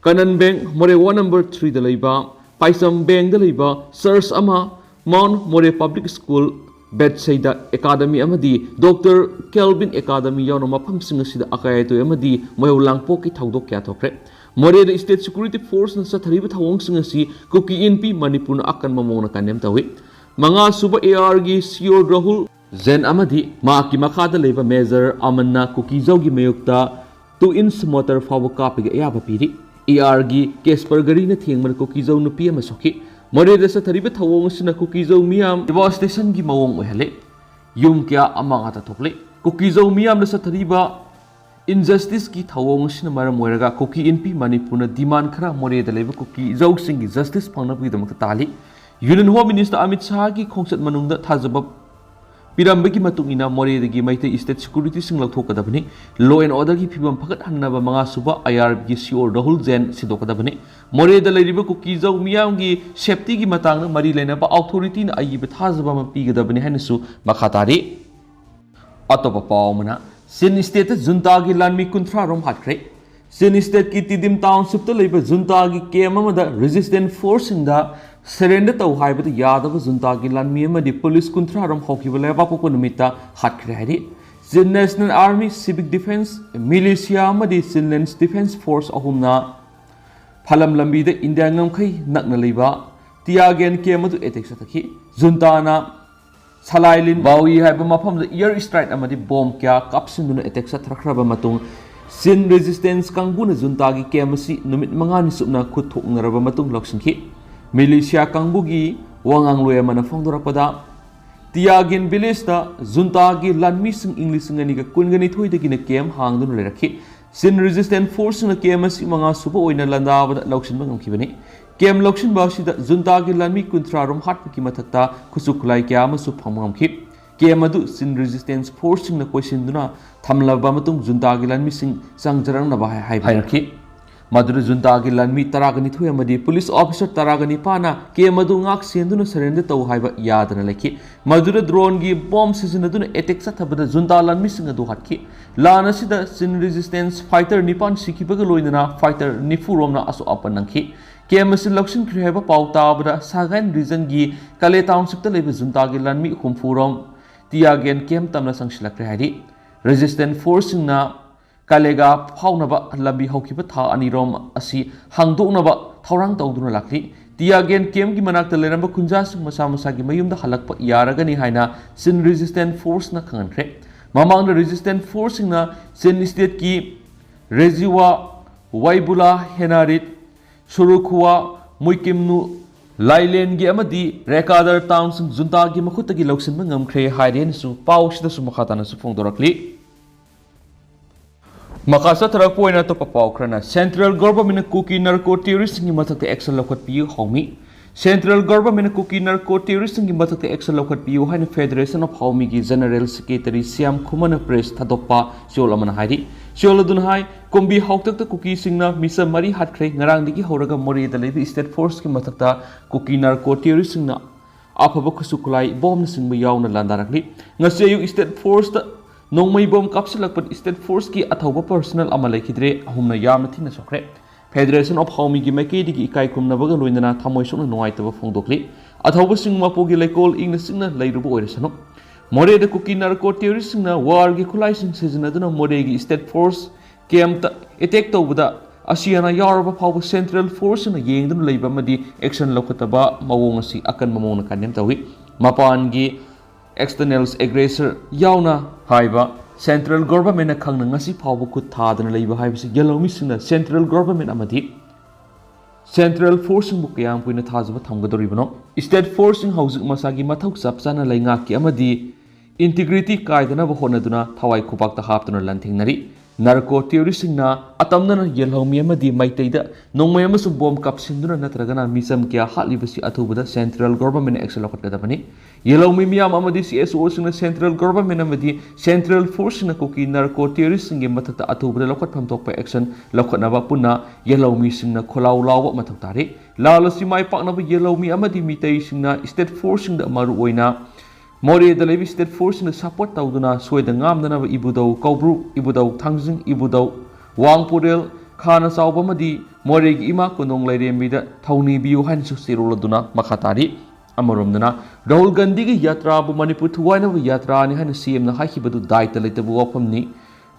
ꯀꯅꯟ ꯕꯦꯡ, ꯃꯣꯔꯦ ꯋꯥꯔꯗ ꯅꯝꯕꯔ ꯊ꯭ꯔꯤꯗ ꯂꯩꯕ ꯄꯥꯏꯆꯝ ꯕꯦꯡꯗ ꯂꯩꯕ ꯆꯔꯆ ꯑꯃ, ꯃꯥꯎꯟꯠ ꯃꯣꯔꯦ ꯄꯕ꯭ꯂꯤꯛ ꯁ꯭ꯀꯨꯜ, ꯕꯦꯠꯁꯩꯗ ꯑꯦꯀꯥꯗꯃꯤ ꯑꯃꯗꯤ ꯗꯣꯛꯇꯔ ꯀꯦꯜꯚꯤꯟ ꯑꯦꯀꯥꯗꯃꯤ ꯌꯥꯎꯅ ꯃꯐꯝꯁꯤꯡ ꯑꯁꯤꯗ ꯑꯀꯥꯏ ꯑꯇꯣꯏ ꯑꯃꯗꯤ ꯃꯩꯍꯧ ꯂꯥꯡꯄꯣꯛꯀꯤ ꯊꯧꯗꯣꯛ ꯀꯌꯥ ꯊꯣꯛꯈ꯭ꯔꯦ꯫ ꯃꯣꯔꯦꯗ ꯁ꯭ꯇꯦꯠ ꯁꯦꯀ꯭ꯌꯨꯔꯤꯇꯤ ꯐꯣꯔꯁꯅ ꯆꯠꯊꯔꯤꯕ ꯊꯧꯑꯣꯡꯁꯤꯡ ꯑꯁꯤ ꯀꯨꯀꯤ ꯏꯟꯄꯤ ꯃꯅꯤꯄꯨꯔꯅ ꯑꯀꯟꯕ ꯃꯑꯣꯡꯗ ꯀꯟꯗꯦꯝ ꯇꯧꯏ꯫ ꯃꯉꯥꯁꯨꯕ ꯑꯦ ꯑꯥꯔꯒꯤ ꯁꯤ ꯑꯣ ꯔꯥꯍꯨꯜ ꯖꯦꯟ ꯑꯃꯗꯤ ꯃꯍꯥꯛꯀꯤ ꯃꯈꯥꯗ ꯂꯩꯕ ꯃꯦꯖꯔ ꯑꯃꯟꯅ ꯀꯨꯀꯤꯖꯧꯒꯤ ꯃꯥꯌꯣꯛꯇ ꯇꯨ ꯏꯟꯆ ꯃꯣꯇꯔ ꯐꯥꯎꯕ ꯀꯥꯞꯄꯒꯤ ꯑꯌꯥꯕ ꯄꯤꯔꯤ꯫ ꯑꯦ ꯑꯥꯔꯒꯤ ꯀꯦꯁꯄꯔ ꯒꯥꯔꯤꯅ ꯊꯦꯡꯕꯅ ꯀꯨꯀꯤꯖꯧ ꯅꯨꯄꯤ ꯑꯃ ꯁꯣꯛꯈꯤ꯫ ꯃꯣꯔꯦꯗ ꯆꯠꯊꯔꯤꯕ ꯊꯧꯑꯣꯡ ꯑꯁꯤꯅ ꯀꯨꯀꯤꯖꯧ ꯃꯤꯌꯥꯝ ꯗꯤꯚꯥꯁꯇꯦꯁꯟꯒꯤ ꯃꯑꯣꯡ ꯑꯣꯏꯍꯜꯂꯤ꯫ ꯌꯨꯝ ꯀꯌꯥ ꯑꯃꯥꯡ ꯑꯇꯥ ꯊꯣꯛꯂꯤ꯫ ꯀꯨꯀꯤꯖꯧ ꯃꯤꯌꯥꯝꯗ ꯆꯠꯊꯔꯤꯕ ꯏꯟꯖꯁꯇꯤꯁꯀꯤ ꯊꯧꯑꯣꯡ ꯑꯁꯤꯅ ꯃꯔꯝ ꯑꯣꯏꯔꯒ ꯀꯨꯀꯤ ꯏꯟꯄꯤ ꯃꯅꯤꯄꯨꯔꯅ ꯗꯤꯃꯥꯟ ꯈꯔ ꯃꯣꯔꯦꯗ ꯂꯩꯕ ꯀꯨꯀꯤꯖꯧꯁꯤꯡꯒꯤ ꯖꯁꯇꯤꯁ ꯐꯪꯅꯕꯒꯤꯗꯃꯛꯇ ꯇꯥꯜꯂꯤ꯫ ꯌꯨꯅꯤꯌꯟ ꯍꯣꯝ ꯃꯤꯅꯤꯁꯇꯔ ꯑꯃꯤꯠ ꯁꯥꯍꯒꯤ ꯈꯣꯡꯆꯠ ꯃꯅꯨꯡꯗ ꯊꯥꯖꯕ ꯄꯤꯔꯝꯕꯒꯤ ꯃꯇꯨꯡ ꯏꯟꯅ ꯃꯣꯔꯦꯗꯒꯤ ꯃꯩꯇꯩ ꯁ꯭ꯇꯦꯠ ꯁꯦꯀ꯭ꯌꯨꯔꯤꯇꯤꯁꯤꯡ ꯂꯧꯊꯣꯛꯀꯗꯕꯅꯤ꯫ Law and Orderꯒꯤ ꯐꯤꯕꯝ ꯐꯒꯠꯍꯟꯅꯕ ꯃꯉꯥꯁꯨꯕ ꯑꯥꯏ ꯑꯥꯔꯒꯤ ꯁꯤ ꯑꯣ ꯔꯥꯍꯨꯜ ꯖꯦꯟ ꯁꯤꯟꯗꯣꯛꯀꯗꯕꯅꯤ꯫ ꯃꯣꯔꯦꯗ ꯂꯩꯔꯤꯕ ꯀꯨꯀꯤꯖꯧ ꯃꯤꯌꯥꯝꯒꯤ ꯁꯦꯐꯇꯤꯒꯤ ꯃꯇꯥꯡꯗ ꯃꯔꯤ ꯂꯩꯅꯕ ꯑꯣꯊꯣꯔꯤꯇꯤꯅ ꯑꯏꯕ ꯊꯥꯖꯕ ꯑꯃ ꯄꯤꯒꯗꯕꯅꯤ ꯍꯥꯏꯅꯁꯨ ꯃꯈꯥ ꯇꯥꯔꯤ꯫ ꯑꯇꯣꯞꯄ ꯄꯥꯎ ꯑꯃꯅ, ꯆꯤꯟ ꯁ꯭ꯇꯦꯠꯇ ꯖꯨꯟꯇꯥꯒꯤ ꯂꯥꯟꯃꯤ ꯀꯨꯟꯊ꯭ꯔꯥ ꯔꯣꯝ ꯍꯥꯠꯈ꯭ꯔꯦ꯫ ꯆꯤꯟ ꯁ꯭ꯇꯦꯠꯀꯤ ꯇꯤꯗꯤꯝ ꯇꯥꯎꯟꯁꯤꯞꯇ ꯂꯩꯕ ꯖꯨꯟꯇꯥꯒꯤ ꯀꯦꯝ ꯑꯃꯗ ꯔꯦꯖꯤꯁꯇꯦꯟꯁ ꯐꯣꯔꯁꯁꯤꯡꯗ ꯁꯔꯦꯟꯗꯔ ꯇꯧ ꯍꯥꯏꯕꯗ ꯌꯥꯗꯕ ꯖꯨꯟꯇꯥꯒꯤ ꯂꯥꯟꯃꯤ ꯑꯃꯗꯤ ꯄꯨꯂꯤꯁ ꯀꯨꯟꯊ꯭ꯔꯥ ꯔꯣꯝ ꯍꯧꯈꯤꯕ ꯂꯩꯕꯥꯛꯄꯣꯛꯄ ꯅꯨꯃꯤꯠꯇ ꯍꯥꯠꯈ꯭ꯔꯦ ꯍꯥꯏꯔꯤ꯫ ꯆꯤꯟ ꯅꯦꯁꯅꯦꯜ ꯑꯥꯔꯃꯤ, ꯁꯤꯚꯤꯛ ꯗꯤꯐꯦꯟꯁ, ꯃꯤꯂꯤꯁꯤꯌꯥ ꯑꯃꯗꯤ ꯆꯤꯟ ꯂꯦꯟꯁ ꯗꯤꯐꯦꯟꯁ ꯐꯣꯔꯁ ꯑꯍꯨꯝꯅ ꯐꯂꯝ ꯂꯝꯕꯤꯗ ꯏꯟꯗꯤꯌꯥ ꯉꯝꯈꯩ ꯅꯛꯅ ꯂꯩꯕ ꯇꯤꯌꯥꯒꯦꯟ ꯀꯦꯝ ꯑꯗꯨ ꯑꯦꯇꯦꯛ ꯆꯠꯊꯈꯤ꯫ ꯖꯨꯟꯇꯥꯅ ꯁꯂꯥꯏꯂꯤꯟ ꯕꯥꯎꯏ ꯍꯥꯏꯕ ꯃꯐꯝꯗ ꯑꯦꯌꯔ ꯁ꯭ꯇ꯭ꯔꯥꯏꯛ ꯑꯃꯗꯤ ꯕꯣꯝ ꯀꯌꯥ ꯀꯥꯞꯁꯤꯟꯗꯨꯅ ꯑꯦꯇꯦꯛ ꯆꯠꯊꯈ꯭ꯔꯕ ꯃꯇꯨꯡ, ꯆꯤꯟ ꯔꯦꯖꯤꯁꯇꯦꯟꯁ ꯀꯥꯡꯕꯨꯅ ꯖꯨꯟꯇꯥꯒꯤ ꯀꯦꯝ ꯑꯁꯤ ꯅꯨꯃꯤꯠ ꯃꯉꯥꯅꯤ ꯆꯨꯞꯅ ꯈꯨꯠ ꯊꯣꯛꯅꯔꯕ ꯃꯇꯨꯡ ꯂꯧꯁꯤꯟꯈꯤ꯫ ꯃꯤꯂꯤꯁꯤꯌꯥ ꯀꯥꯡꯕꯨꯒꯤ ꯋꯥꯉꯥꯡꯂꯣꯏ ꯑꯃꯅ ꯐꯣꯡꯗꯣꯔꯛꯄꯗ, ꯇꯤꯌꯥꯒꯤꯟ ꯚꯤꯂꯦꯖꯇ ꯖꯨꯟꯇꯥꯒꯤ ꯂꯥꯟꯃꯤꯁꯤꯡ ꯏꯪ ꯂꯤꯁꯤꯡ ꯑꯅꯤꯒ ꯀꯨꯟꯒ ꯅꯤꯊꯣꯏꯗꯒꯤꯅ ꯀꯦꯝ ꯍꯥꯡꯗꯨꯅ ꯂꯩꯔꯛꯈꯤ꯫ Chin Resistance Forceꯁꯤꯡꯅ camp ꯑꯁꯤ ꯃꯉꯥ ꯁꯨꯕ ꯑꯣꯏꯅ ꯂꯥꯟꯗꯥꯕꯗ ꯂꯧꯁꯤꯟꯕ ꯉꯝꯈꯤꯕꯅꯤ꯫ Camp ꯂꯧꯁꯤꯟꯕ ꯑꯁꯤꯗ juntaꯒꯤ ꯂꯥꯟꯃꯤ ꯀꯨꯟꯊ꯭ꯔꯥ ꯔꯣꯝ ꯍꯥꯠꯄꯒꯤ ꯃꯊꯛꯇ ꯈꯨꯠꯁꯨ ꯈꯨꯠꯂꯥꯏ ꯀꯌꯥ ꯑꯃꯁꯨ ꯐꯪꯕ ꯉꯝꯈꯤ꯫ Camp ꯑꯗꯨ Chin Resistance Forceꯁꯤꯡꯅ ꯀꯣꯏꯁꯤꯟꯗꯨꯅ ꯊꯝꯂꯕ ꯃꯇꯨꯡ juntaꯒꯤ ꯂꯥꯟꯃꯤꯁꯤꯡ ꯆꯪꯖꯔꯛꯅꯕ ꯍꯥꯏ-, ꯍꯥꯏꯕ ꯍꯥꯏꯔꯛꯈꯤ꯫ ꯃꯗꯨꯗ juntaꯒꯤ ꯂꯥꯟꯃꯤ ꯇꯔꯥꯒ ꯅꯤꯊꯣꯏ ꯑꯃꯗꯤ police officer ꯇꯔꯥꯒ ꯅꯤꯄꯥꯟꯅ camp ꯑꯗꯨ ꯉꯥꯛ ꯁꯦꯟꯗꯨꯅ surrender ꯇꯧ ꯍꯥꯏꯕ ꯌꯥꯗꯅ ꯂꯩꯈꯤ꯫ ꯃꯗꯨꯗ droneꯒꯤ bomb ꯁꯤꯖꯤꯟꯅꯗꯨꯅ attack ꯆꯠꯊꯕꯗ junta ꯂꯥꯟꯃꯤꯁꯤꯡ ꯑꯗꯨ ꯍꯥꯠꯈꯤ꯫ ꯂꯥꯟ ꯑꯁꯤꯗ Chin Resistance fighter ꯅꯤꯄꯥꯟ ꯁꯤꯈꯤꯕꯒ ꯂꯣꯏꯅꯅ fighter ꯅꯤꯐꯨ ꯔꯣꯝꯅ ꯑꯁꯣꯛ ꯑꯄꯟ ꯅꯪꯈꯤ꯫ Camp ꯑꯁꯤ ꯂꯧꯁꯤꯟꯈ꯭ꯔꯦ ꯍꯥꯏꯕ ꯄꯥꯎ ꯇꯥꯕꯗ Sagaing regionꯒꯤ Kale townshipꯇ ꯂꯩꯕ juntaꯒꯤ ꯂꯥꯟꯃꯤ ꯍꯨꯝꯐꯨ ꯔꯣꯝ tear gas camp ꯇꯝꯅ ꯆꯪꯁꯤꯜꯂꯛꯈ꯭ꯔꯦ ꯍꯥꯏꯔꯤ꯫ Resistance Forceꯁꯤꯡꯅ Kaleꯒ ꯐꯥꯎꯅꯕ ꯂꯝꯕꯤ ꯍꯧꯈꯤꯕ ꯊꯥ ꯑꯅꯤꯔꯣꯝ ꯑꯁꯤ ꯍꯥꯡꯗꯣꯛꯅꯕ ꯊꯧꯔꯥꯡ ꯇꯧꯗꯨꯅ ꯂꯥꯛꯂꯤ꯫ Tear gas campꯀꯤ ꯃꯅꯥꯛꯇ ꯂꯩꯔꯝꯕ ꯈꯨꯟꯖꯥꯁꯤꯡ ꯃꯁꯥ ꯃꯁꯥꯒꯤ ꯃꯌꯨꯝꯗ ꯍꯜꯂꯛꯄ ꯌꯥꯔꯒꯅꯤ ꯍꯥꯏꯅ Chin Resistance Forceꯅ ꯈꯪꯍꯟꯈ꯭ꯔꯦ꯫ ꯃꯃꯥꯡꯗ Resistance Forceꯁꯤꯡꯅ Chin stateꯀꯤ Rejiwa, Waibula, Henarit, Surukhua, Muikimnu, Lailengi ꯑꯃꯗꯤ Rekadar townꯁꯤꯡ juntaꯒꯤ ꯃꯈꯨꯠꯇꯒꯤ ꯂꯧꯁꯤꯟꯕ ꯉꯝꯈ꯭ꯔꯦ ꯍꯥꯏꯔꯦꯅꯁꯨ ꯄꯥꯎꯁꯤꯗꯁꯨ ꯃꯈꯥ ꯇꯥꯅꯁꯨ ꯐꯣꯡꯗꯣꯔꯛꯂꯤ꯫ ꯃꯈꯥ ꯆꯠꯊꯔꯛꯄ ꯑꯣꯏꯅ ꯑꯇꯣꯞꯄ ꯄꯥꯎ ꯈꯔꯅ, Central Governmentꯅ Kuki narco terroristꯁꯤꯡꯒꯤ ꯃꯊꯛꯇ action ꯂꯧꯈꯠꯄꯤꯌꯨ ꯍꯥꯎꯃꯤ꯫ Central Governmentꯅ Kuki narco terroristꯁꯤꯡꯒꯤ ꯃꯊꯛꯇ action ꯂꯧꯈꯠꯄꯤꯌꯨ ꯍꯥꯏꯅ Federation of Haomiꯒꯤ General Secretary Syam Khumana press ꯊꯥꯗꯣꯛꯄ ꯆꯌꯣꯜ ꯑꯃꯅ ꯍꯥꯏꯔꯤ꯫ ꯆꯌꯣꯜ ꯑꯗꯨꯅ ꯍꯥꯏ, ꯀꯨꯝꯕꯤ ꯍꯥꯎꯇꯛꯇ ꯀꯨꯀꯤꯁꯤꯡꯅ ꯃꯤꯆꯝ ꯃꯔꯤ ꯍꯥꯠꯈ꯭ꯔꯦ꯫ ꯉꯔꯥꯡꯗꯒꯤ ꯍꯧꯔꯒ ꯃꯣꯔꯦꯗ ꯂꯩꯕ state forceꯀꯤ ꯃꯊꯛꯇ Kuki narco terroristꯁꯤꯡꯅ ꯑꯐꯕ ꯈꯨꯠꯁꯨ ꯈꯨꯠꯂꯥꯏ, bombꯅꯆꯤꯡꯕ ꯌꯥꯎꯅ ꯂꯥꯟꯗꯥꯔꯛꯂꯤ꯫ ꯉꯁꯤ ꯑꯌꯨꯛ state forceꯇ ꯅꯣꯡꯃꯩ bomb ꯀꯥꯞꯁꯤꯜꯂꯛꯄꯗ state forceꯀꯤ ꯑꯊꯧꯕ personnel ꯑꯃ ꯂꯩꯈꯤꯗ꯭ꯔꯦ, ꯑꯍꯨꯝꯅ ꯌꯥꯝꯅ ꯊꯤꯅ ꯁꯣꯛꯈ꯭ꯔꯦ꯫ Federation of Haomiꯒꯤ ꯃꯥꯏꯀꯩꯗꯒꯤ ꯏꯀꯥꯏ ꯈꯨꯝꯅꯕꯒ ꯂꯣꯏꯅꯅ ꯊꯃꯣꯏ ꯁꯣꯛꯅ ꯅꯨꯡꯉꯥꯏꯇꯕ ꯐꯣꯡꯗꯣꯛꯂꯤ꯫ ꯑꯊꯧꯕꯁꯤꯡ ꯃꯄꯨꯒꯤ ꯂꯩꯀꯣꯜ ꯏꯪꯅ ꯆꯤꯛꯅ ꯂꯩꯔꯨꯕ ꯑꯣꯏꯔꯁꯅꯨ꯫ ꯃꯣꯔꯦꯗ Kuki narco terroristꯁꯤꯡꯅ warꯒꯤ ꯈꯨꯠꯂꯥꯏꯁꯤꯡ ꯁꯤꯖꯤꯟꯅꯗꯨꯅ ꯃꯣꯔꯦꯒꯤ state force campꯇ attack ꯇꯧꯕꯗ ꯑꯁꯤ ꯑꯅꯥ ꯌꯥꯎꯔꯕ ꯐꯥꯎꯕ central forceꯁꯤꯡꯅ ꯌꯦꯡꯗꯨꯅ ꯂꯩꯕ ꯑꯃꯗꯤ action ꯂꯧꯈꯠꯇꯕ ꯃꯑꯣꯡ ꯑꯁꯤ ꯑꯀꯟꯕ ꯃꯑꯣꯡꯗ condemn ꯇꯧꯏ꯫ ꯃꯄꯥꯟꯒꯤ external aggressor ꯌꯥꯎꯅ ꯍꯥꯏꯕ central governmentꯅ ꯈꯪꯅ ꯉꯁꯤ ꯐꯥꯎꯕ ꯈꯨꯠ ꯊꯥꯗꯅ ꯂꯩꯕ ꯍꯥꯏꯕꯁꯤ ꯌꯦꯜꯍꯧꯃꯤꯁꯤꯡꯅ central government ꯑꯃꯗꯤ central forceꯁꯤꯡꯕꯨ ꯀꯌꯥꯝ ꯀꯨꯏꯅ ꯊꯥꯖꯕ ꯊꯝꯒꯗꯧꯔꯤꯕꯅꯣ? State forceꯁꯤꯡ ꯍꯧꯖꯤꯛ ꯃꯁꯥꯒꯤ ꯃꯊꯧ ꯆꯞ ꯆꯥꯅ ꯂꯩꯉꯥꯛꯀꯤ ꯑꯃꯗꯤ integrity ꯀꯥꯏꯗꯅꯕ ꯍꯣꯠꯅꯗꯨꯅ ꯊꯋꯥꯏ ꯈꯨꯕꯥꯛꯇ ꯍꯥꯞꯇꯨꯅ ꯂꯥꯟꯊꯦꯡꯅꯔꯤ꯫ ꯅꯥꯔꯀꯣ ꯇꯦꯔꯣꯔꯤꯁꯁꯤꯡꯅ ꯑꯇꯝꯅꯅ ꯌꯦꯜꯍꯧꯃꯤ ꯑꯃꯗꯤ ꯃꯩꯇꯩꯗ ꯅꯣꯡꯃꯩ ꯑꯃꯁꯨꯡ ꯕꯣꯝ ꯀꯥꯞꯁꯤꯟꯗꯨꯅ ꯅꯠꯇ꯭ꯔꯒꯅ ꯃꯤꯆꯝ ꯀꯌꯥ ꯍꯥꯠꯂꯤꯕꯁꯤ ꯑꯊꯨꯕꯗ ꯁꯦꯟꯇ꯭ꯔꯦꯜ ꯒꯣꯚꯔꯟꯃꯦꯟꯠꯅ ꯑꯦꯛꯁꯟ ꯂꯧꯈꯠꯀꯗꯕꯅꯤ꯫ ꯌꯦꯜꯍꯧꯃꯤ ꯃꯤꯌꯥꯝ ꯑꯃꯗꯤ ꯁꯤ ꯑꯦꯁ ꯑꯣꯁꯤꯡꯅ ꯁꯦꯟꯇ꯭ꯔꯦꯜ ꯒꯣꯚꯔꯟꯃꯦꯟꯠ ꯑꯃꯗꯤ ꯁꯦꯟꯇ꯭ꯔꯦꯜ ꯐꯣꯔꯁꯁꯤꯡꯅ ꯀꯨꯀꯤ ꯅꯥꯔꯀꯣ ꯇꯦꯔꯣꯔꯤꯁꯁꯤꯡꯒꯤ ꯃꯊꯛꯇ ꯑꯊꯨꯕꯗ ꯂꯧꯈꯠꯐꯝ ꯊꯣꯛꯄ ꯑꯦꯛꯁꯟ ꯂꯧꯈꯠꯅꯕ ꯄꯨꯟꯅ ꯌꯦꯜꯍꯧꯃꯤꯁꯤꯡꯅ ꯈꯣꯜꯂꯥꯎ ꯂꯥꯎꯕ ꯃꯊꯧ ꯇꯥꯔꯤ꯫ ꯂꯥꯜ ꯑꯁꯤ ꯃꯥꯏ ꯄꯥꯛꯅꯕ ꯌꯦꯜꯍꯧꯃꯤ ꯑꯃꯗꯤ ꯃꯤꯇꯩꯁꯤꯡꯅ ꯁ꯭ꯇꯦꯠ ꯐꯣꯔꯁꯁꯤꯡꯗ, ꯃꯔꯨꯑꯣꯏꯅ ꯃꯣꯔꯦꯗ ꯂꯩꯕ ꯁ꯭ꯇꯦꯠ ꯐꯣꯔꯁꯁꯤꯡꯅ ꯁꯄꯣꯔꯠ ꯇꯧꯗꯨꯅ ꯁꯣꯏꯗ ꯉꯥꯝꯗꯅꯕ ꯏꯕꯨꯙꯧ ꯀꯧꯕ꯭ꯔꯨ, ꯏꯕꯨꯙꯧ ꯊꯥꯡꯖꯤꯡ, ꯏꯕꯨꯙꯧ ꯋꯥꯡꯄꯨꯔꯦꯜ, ꯈꯥꯅ ꯆꯥꯎꯕ ꯑꯃꯗꯤ ꯃꯣꯔꯦꯒꯤ ꯏꯃꯥ ꯀꯣꯅꯨꯡ ꯂꯥꯏꯔꯦꯝꯕꯤꯗ ꯊꯧꯅꯤꯕꯤꯌꯨ ꯍꯥꯏꯅꯁꯨ ꯆꯦꯔꯣꯜ ꯑꯗꯨꯅ ꯃꯈꯥ ꯇꯥꯔꯤ꯫ ꯑꯃꯔꯣꯝꯗꯅ ꯔꯥꯍꯨꯜ ꯒꯥꯟꯙꯤꯒꯤ ꯌꯥꯇ꯭ꯔꯥꯕꯨ ꯃꯅꯤꯄꯨꯔ ꯊꯨꯒꯥꯏꯅꯕ ꯌꯥꯇ꯭ꯔꯥꯅꯤ ꯍꯥꯏꯅ ꯁꯤ ꯑꯦꯝꯅ ꯍꯥꯏꯈꯤꯕꯗꯨ ꯗꯥꯏꯇ ꯂꯩꯇꯕ ꯋꯥꯐꯝꯅꯤ꯫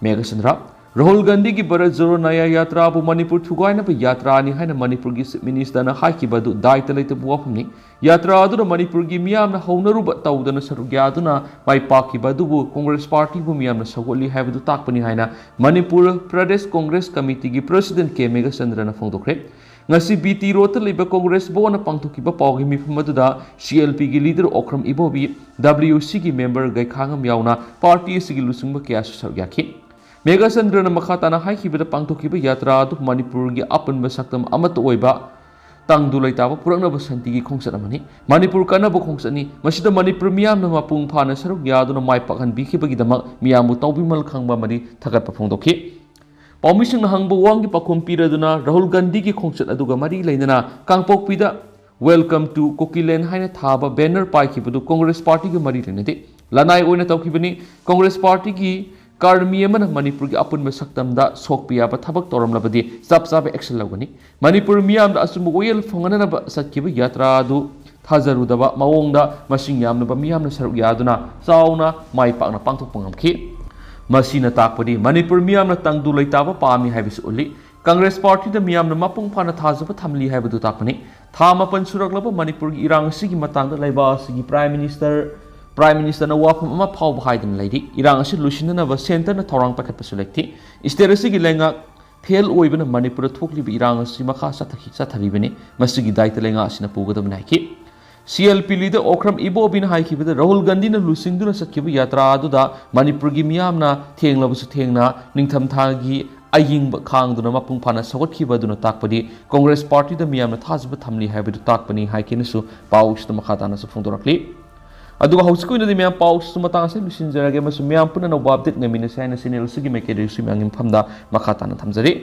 ꯃꯦꯘꯆꯟꯗ꯭ꯔ, ꯔꯥꯍꯨꯜ ꯒꯥꯟꯙꯤꯒꯤ ꯚꯥꯔꯠ ꯖꯣꯔꯣ ꯅꯌꯥ ꯌꯥꯇ꯭ꯔꯥꯕꯨ ꯃꯅꯤꯄꯨꯔ ꯊꯨꯒꯥꯏꯅꯕ ꯌꯥꯇ꯭ꯔꯥꯅꯤ ꯍꯥꯏꯅ ꯃꯅꯤꯄꯨꯔꯒꯤ ꯆꯤꯐ ꯃꯤꯅꯤꯁꯇꯔꯅ ꯍꯥꯏꯈꯤꯕ ꯑꯗꯨ ꯗꯥꯏꯇ ꯂꯩꯇꯕ ꯋꯥꯐꯝꯅꯤ꯫ ꯌꯥꯇ꯭ꯔꯥ ꯑꯗꯨꯗ ꯃꯅꯤꯄꯨꯔꯒꯤ ꯃꯤꯌꯥꯝꯅ ꯍꯧꯅꯔꯨꯕ ꯇꯧꯗꯅ ꯁꯔꯨꯛ ꯌꯥꯗꯨꯅ ꯃꯥꯏ ꯄꯥꯛꯈꯤꯕ ꯑꯗꯨꯕꯨ ꯀꯣꯡꯒ꯭ꯔꯦꯁ ꯄꯥꯔꯇꯤꯕꯨ ꯃꯤꯌꯥꯝꯅ ꯁꯧꯒꯠꯂꯤ ꯍꯥꯏꯕꯗꯨ ꯇꯥꯛꯄꯅꯤ ꯍꯥꯏꯅ ꯃꯅꯤꯄꯨꯔ ꯄ꯭ꯔꯗꯦꯁ ꯀꯣꯡꯒ꯭ꯔꯦꯁ ꯀꯃꯤꯇꯤꯒꯤ ꯄ꯭ꯔꯁꯤꯗꯦꯟꯠ ꯀꯦ ꯃꯦꯘꯆꯟꯗ꯭ꯔꯅ ꯐꯣꯡꯗꯣꯛꯈ꯭ꯔꯦ꯫ ꯉꯁꯤ ꯕꯤ ꯇꯤ ꯔꯣꯗꯇ ꯂꯩꯕ ꯀꯣꯡꯒ꯭ꯔꯦꯁ ꯚꯋꯟꯗ ꯄꯥꯡꯊꯣꯛꯈꯤꯕ ꯄꯥꯎꯒꯤ ꯃꯤꯐꯝ ꯑꯗꯨꯗ ꯁꯤ ꯑꯦꯜ ꯄꯤꯒꯤ ꯂꯤꯗꯔ ꯑꯣꯀ꯭ꯔꯝ ꯏꯕꯣꯕꯤ, ꯗꯕ꯭ꯂꯤꯌꯨ ꯁꯤꯒꯤ ꯃꯦꯝꯕꯔ ꯒꯩꯈꯥꯉꯝ ꯌꯥꯎꯅ ꯄꯥꯔꯇꯤ ꯑꯁꯤꯒꯤ ꯂꯨꯆꯤꯡꯕ ꯀꯌꯥꯁꯨ ꯁꯔꯨꯛ ꯌꯥꯈꯤ꯫ ꯃꯦꯘꯆꯟꯗ꯭ꯔꯅ ꯃꯈꯥ ꯇꯥꯅ ꯍꯥꯏꯈꯤꯕꯗ, ꯄꯥꯡꯊꯣꯛꯈꯤꯕ ꯌꯥꯇ꯭ꯔꯥ ꯑꯗꯨ ꯃꯅꯤꯄꯨꯔꯒꯤ ꯑꯄꯨꯟꯕ ꯁꯛꯇꯝ ꯑꯃꯠꯇ ꯑꯣꯏꯕ ꯇꯪꯗꯨ ꯂꯩꯇꯥꯕ ꯄꯨꯔꯛꯅꯕ ꯁꯥꯟꯇꯤꯒꯤ ꯈꯣꯡꯆꯠ ꯑꯃꯅꯤ꯫ ꯃꯅꯤꯄꯨꯔ ꯀꯟꯅꯕ ꯈꯣꯡꯆꯠꯅꯤ꯫ ꯃꯁꯤꯗ ꯃꯅꯤꯄꯨꯔ ꯃꯤꯌꯥꯝꯅ ꯃꯄꯨꯡ ꯐꯥꯅ ꯁꯔꯨꯛ ꯌꯥꯗꯨꯅ ꯃꯥꯏ ꯄꯥꯛꯍꯟꯕꯤꯈꯤꯕꯒꯤꯗꯃꯛ ꯃꯤꯌꯥꯝꯕꯨ ꯇꯧꯕꯤꯃꯜ ꯈꯪꯕ ꯑꯃꯗꯤ ꯊꯥꯒꯠꯄ ꯐꯣꯡꯗꯣꯛꯈꯤ꯫ ꯄꯥꯎꯃꯤꯁꯤꯡꯅ ꯍꯪꯕ ꯋꯥꯍꯪꯒꯤ ꯄꯥꯎꯈꯨꯝ ꯄꯤꯔꯗꯨꯅ ꯔꯥꯍꯨꯜ ꯒꯥꯟꯙꯤꯒꯤ ꯈꯣꯡꯆꯠ ꯑꯗꯨꯒ ꯃꯔꯤ ꯂꯩꯅꯅ ꯀꯥꯡꯄꯣꯛꯄꯤꯗ "Welcome to Kokiland" ꯍꯥꯏꯅ ꯊꯥꯕ ꯕꯦꯅꯔ ꯄꯥꯏꯈꯤꯕꯗꯨ ꯀꯣꯡꯒ꯭ꯔꯦꯁ ꯄꯥꯔꯇꯤꯒ ꯃꯔꯤ ꯂꯩꯅꯗꯦ꯫ ꯂꯅꯥꯏ ꯑꯣꯏꯅ ꯇꯧꯈꯤꯕꯅꯤ꯫ ꯀꯣꯡꯒ꯭ꯔꯦꯁ ꯄꯥꯔꯇꯤꯒꯤ ꯀꯔꯃꯤ ꯑꯃꯅ ꯃꯅꯤꯄꯨꯔꯒꯤ ꯑꯄꯨꯟꯕ ꯁꯛꯇꯝꯗ ꯁꯣꯛꯄ ꯌꯥꯕ ꯊꯕꯛ ꯇꯧꯔꯝꯂꯕꯗꯤ ꯆꯞ ꯆꯥꯕ ꯑꯦꯛꯁꯟ ꯂꯧꯒꯅꯤ꯫ ꯃꯅꯤꯄꯨꯔ ꯃꯤꯌꯥꯝꯗ ꯑꯆꯨꯝꯕ ꯋꯥꯌꯦꯜ ꯐꯪꯍꯟꯅꯅꯕ ꯆꯠꯈꯤꯕ ꯌꯥꯇ꯭ꯔꯥ ꯑꯗꯨ ꯊꯥꯖꯔꯨꯗꯕ ꯃꯑꯣꯡꯗ ꯃꯁꯤꯡ ꯌꯥꯝꯂꯕ ꯃꯤꯌꯥꯝꯅ ꯁꯔꯨꯛ ꯌꯥꯗꯨꯅ ꯆꯥꯎꯅ ꯃꯥꯏ ꯄꯥꯛꯅ ꯄꯥꯡꯊꯣꯛꯄ ꯉꯝꯈꯤ꯫ ꯃꯁꯤꯅ ꯇꯥꯛꯄꯗꯤ ꯃꯅꯤꯄꯨꯔ ꯃꯤꯌꯥꯝꯅ ꯇꯪꯗꯨ ꯂꯩꯇꯥꯕ ꯄꯥꯝꯃꯤ ꯍꯥꯏꯕꯁꯤ ꯎꯠꯂꯤ꯫ ꯀꯪꯒ꯭ꯔꯦꯁ ꯄꯥꯔꯇꯤꯗ ꯃꯤꯌꯥꯝꯅ ꯃꯄꯨꯡ ꯐꯥꯅ ꯊꯥꯖꯕ ꯊꯝꯂꯤ ꯍꯥꯏꯕꯗꯨ ꯇꯥꯛꯄꯅꯤ꯫ ꯊꯥ ꯃꯥꯄꯟ ꯁꯨꯔꯛꯂꯕ ꯃꯅꯤꯄꯨꯔꯒꯤ ꯏꯔꯥꯡ ꯑꯁꯤꯒꯤ ꯃꯇꯥꯡꯗ ꯂꯩꯕꯥꯛ ꯑꯁꯤꯒꯤ ꯄ꯭ꯔꯥꯏꯝ ꯃꯤꯅꯤꯁꯇꯔ, ꯄ꯭ꯔꯥꯏꯝ ꯃꯤꯅꯤꯁꯇꯔꯅ ꯋꯥꯐꯝ ꯑꯃ ꯐꯥꯎꯕ ꯍꯥꯏꯗꯅ ꯂꯩꯔꯤ꯫ ꯏꯔꯥꯡ ꯑꯁꯤ ꯂꯣꯏꯁꯤꯟꯅꯅꯕ ꯁꯦꯟꯇꯔꯅ ꯊꯧꯔꯥꯡ ꯄꯥꯏꯈꯠꯄꯁꯨ ꯂꯩꯇꯦ꯫ ꯁ꯭ꯇꯦꯠ ꯑꯁꯤꯒꯤ ꯂꯩꯉꯥꯛ ꯐꯦꯜ ꯑꯣꯏꯕꯅ ꯃꯅꯤꯄꯨꯔꯗ ꯊꯣꯛꯂꯤꯕ ꯏꯔꯥꯡ ꯑꯁꯤ ꯃꯈꯥ ꯆꯠꯊꯈꯤ-, ꯆꯠꯊꯔꯤꯕꯅꯤ꯫ ꯃꯁꯤꯒꯤ ꯗꯥꯏꯇ ꯂꯩꯉꯥꯛ ꯑꯁꯤꯅ ꯄꯨꯒꯗꯕꯅꯤ ꯍꯥꯏꯈꯤ꯫ C L P leader Okram Ibobiꯅ ꯍꯥꯏꯈꯤꯕꯗ, Rahul ꯒꯥꯟꯙꯤꯅ ꯂꯨꯆꯤꯡꯗꯨꯅ ꯆꯠꯈꯤꯕ ꯌꯥꯇ꯭ꯔꯥ ꯑꯗꯨꯗ ꯃꯅꯤꯄꯨꯔꯒꯤ ꯃꯤꯌꯥꯝꯅ ꯊꯦꯡꯂꯕꯁꯨ ꯊꯦꯡꯅ ꯅꯤꯡꯊꯝꯊꯥꯒꯤ ꯑꯌꯤꯡꯕ ꯈꯥꯡꯗꯨꯅ ꯃꯄꯨꯡ ꯐꯥꯅ ꯁꯧꯒꯠꯈꯤꯕ ꯑꯗꯨꯅ ꯇꯥꯛꯄꯗꯤ ꯀꯣꯡꯒ꯭ꯔꯦꯁ ꯄꯥꯔꯇꯤꯗ ꯃꯤꯌꯥꯝꯅ ꯊꯥꯖꯕ ꯊꯝꯂꯤ ꯍꯥꯏꯕꯗꯨ ꯇꯥꯛꯄꯅꯤ ꯍꯥꯏꯈꯤꯅꯁꯨ ꯄꯥꯎꯁꯤꯗ ꯃꯈꯥ ꯇꯥꯅꯁꯨ ꯐꯣꯡꯗꯣꯔꯛꯂꯤ꯫ ꯑꯗꯨꯒ ꯍꯧꯖꯤꯛꯀꯤ ꯑꯣꯏꯅꯗꯤ ꯃꯌꯥꯝ ꯄꯥꯎꯁꯤꯁꯨ ꯃꯇꯥꯡ ꯑꯁꯤꯗ ꯂꯣꯏꯁꯤꯟꯖꯔꯒꯦ ꯑꯃꯁꯨꯡ ꯃꯌꯥꯝ ꯄꯨꯟꯅ ꯑꯅꯧꯕ update ꯉꯥꯏꯃꯤꯟꯅꯁꯤ ꯍꯥꯏꯅ channel ꯑꯁꯤꯒꯤ ꯃꯥꯏꯀꯩꯗꯒꯤꯁꯨ ꯃꯌꯥꯝꯒꯤ ꯃꯐꯝꯗ ꯃꯈꯥ ꯇꯥꯅ ꯊꯝꯖꯔꯤ꯫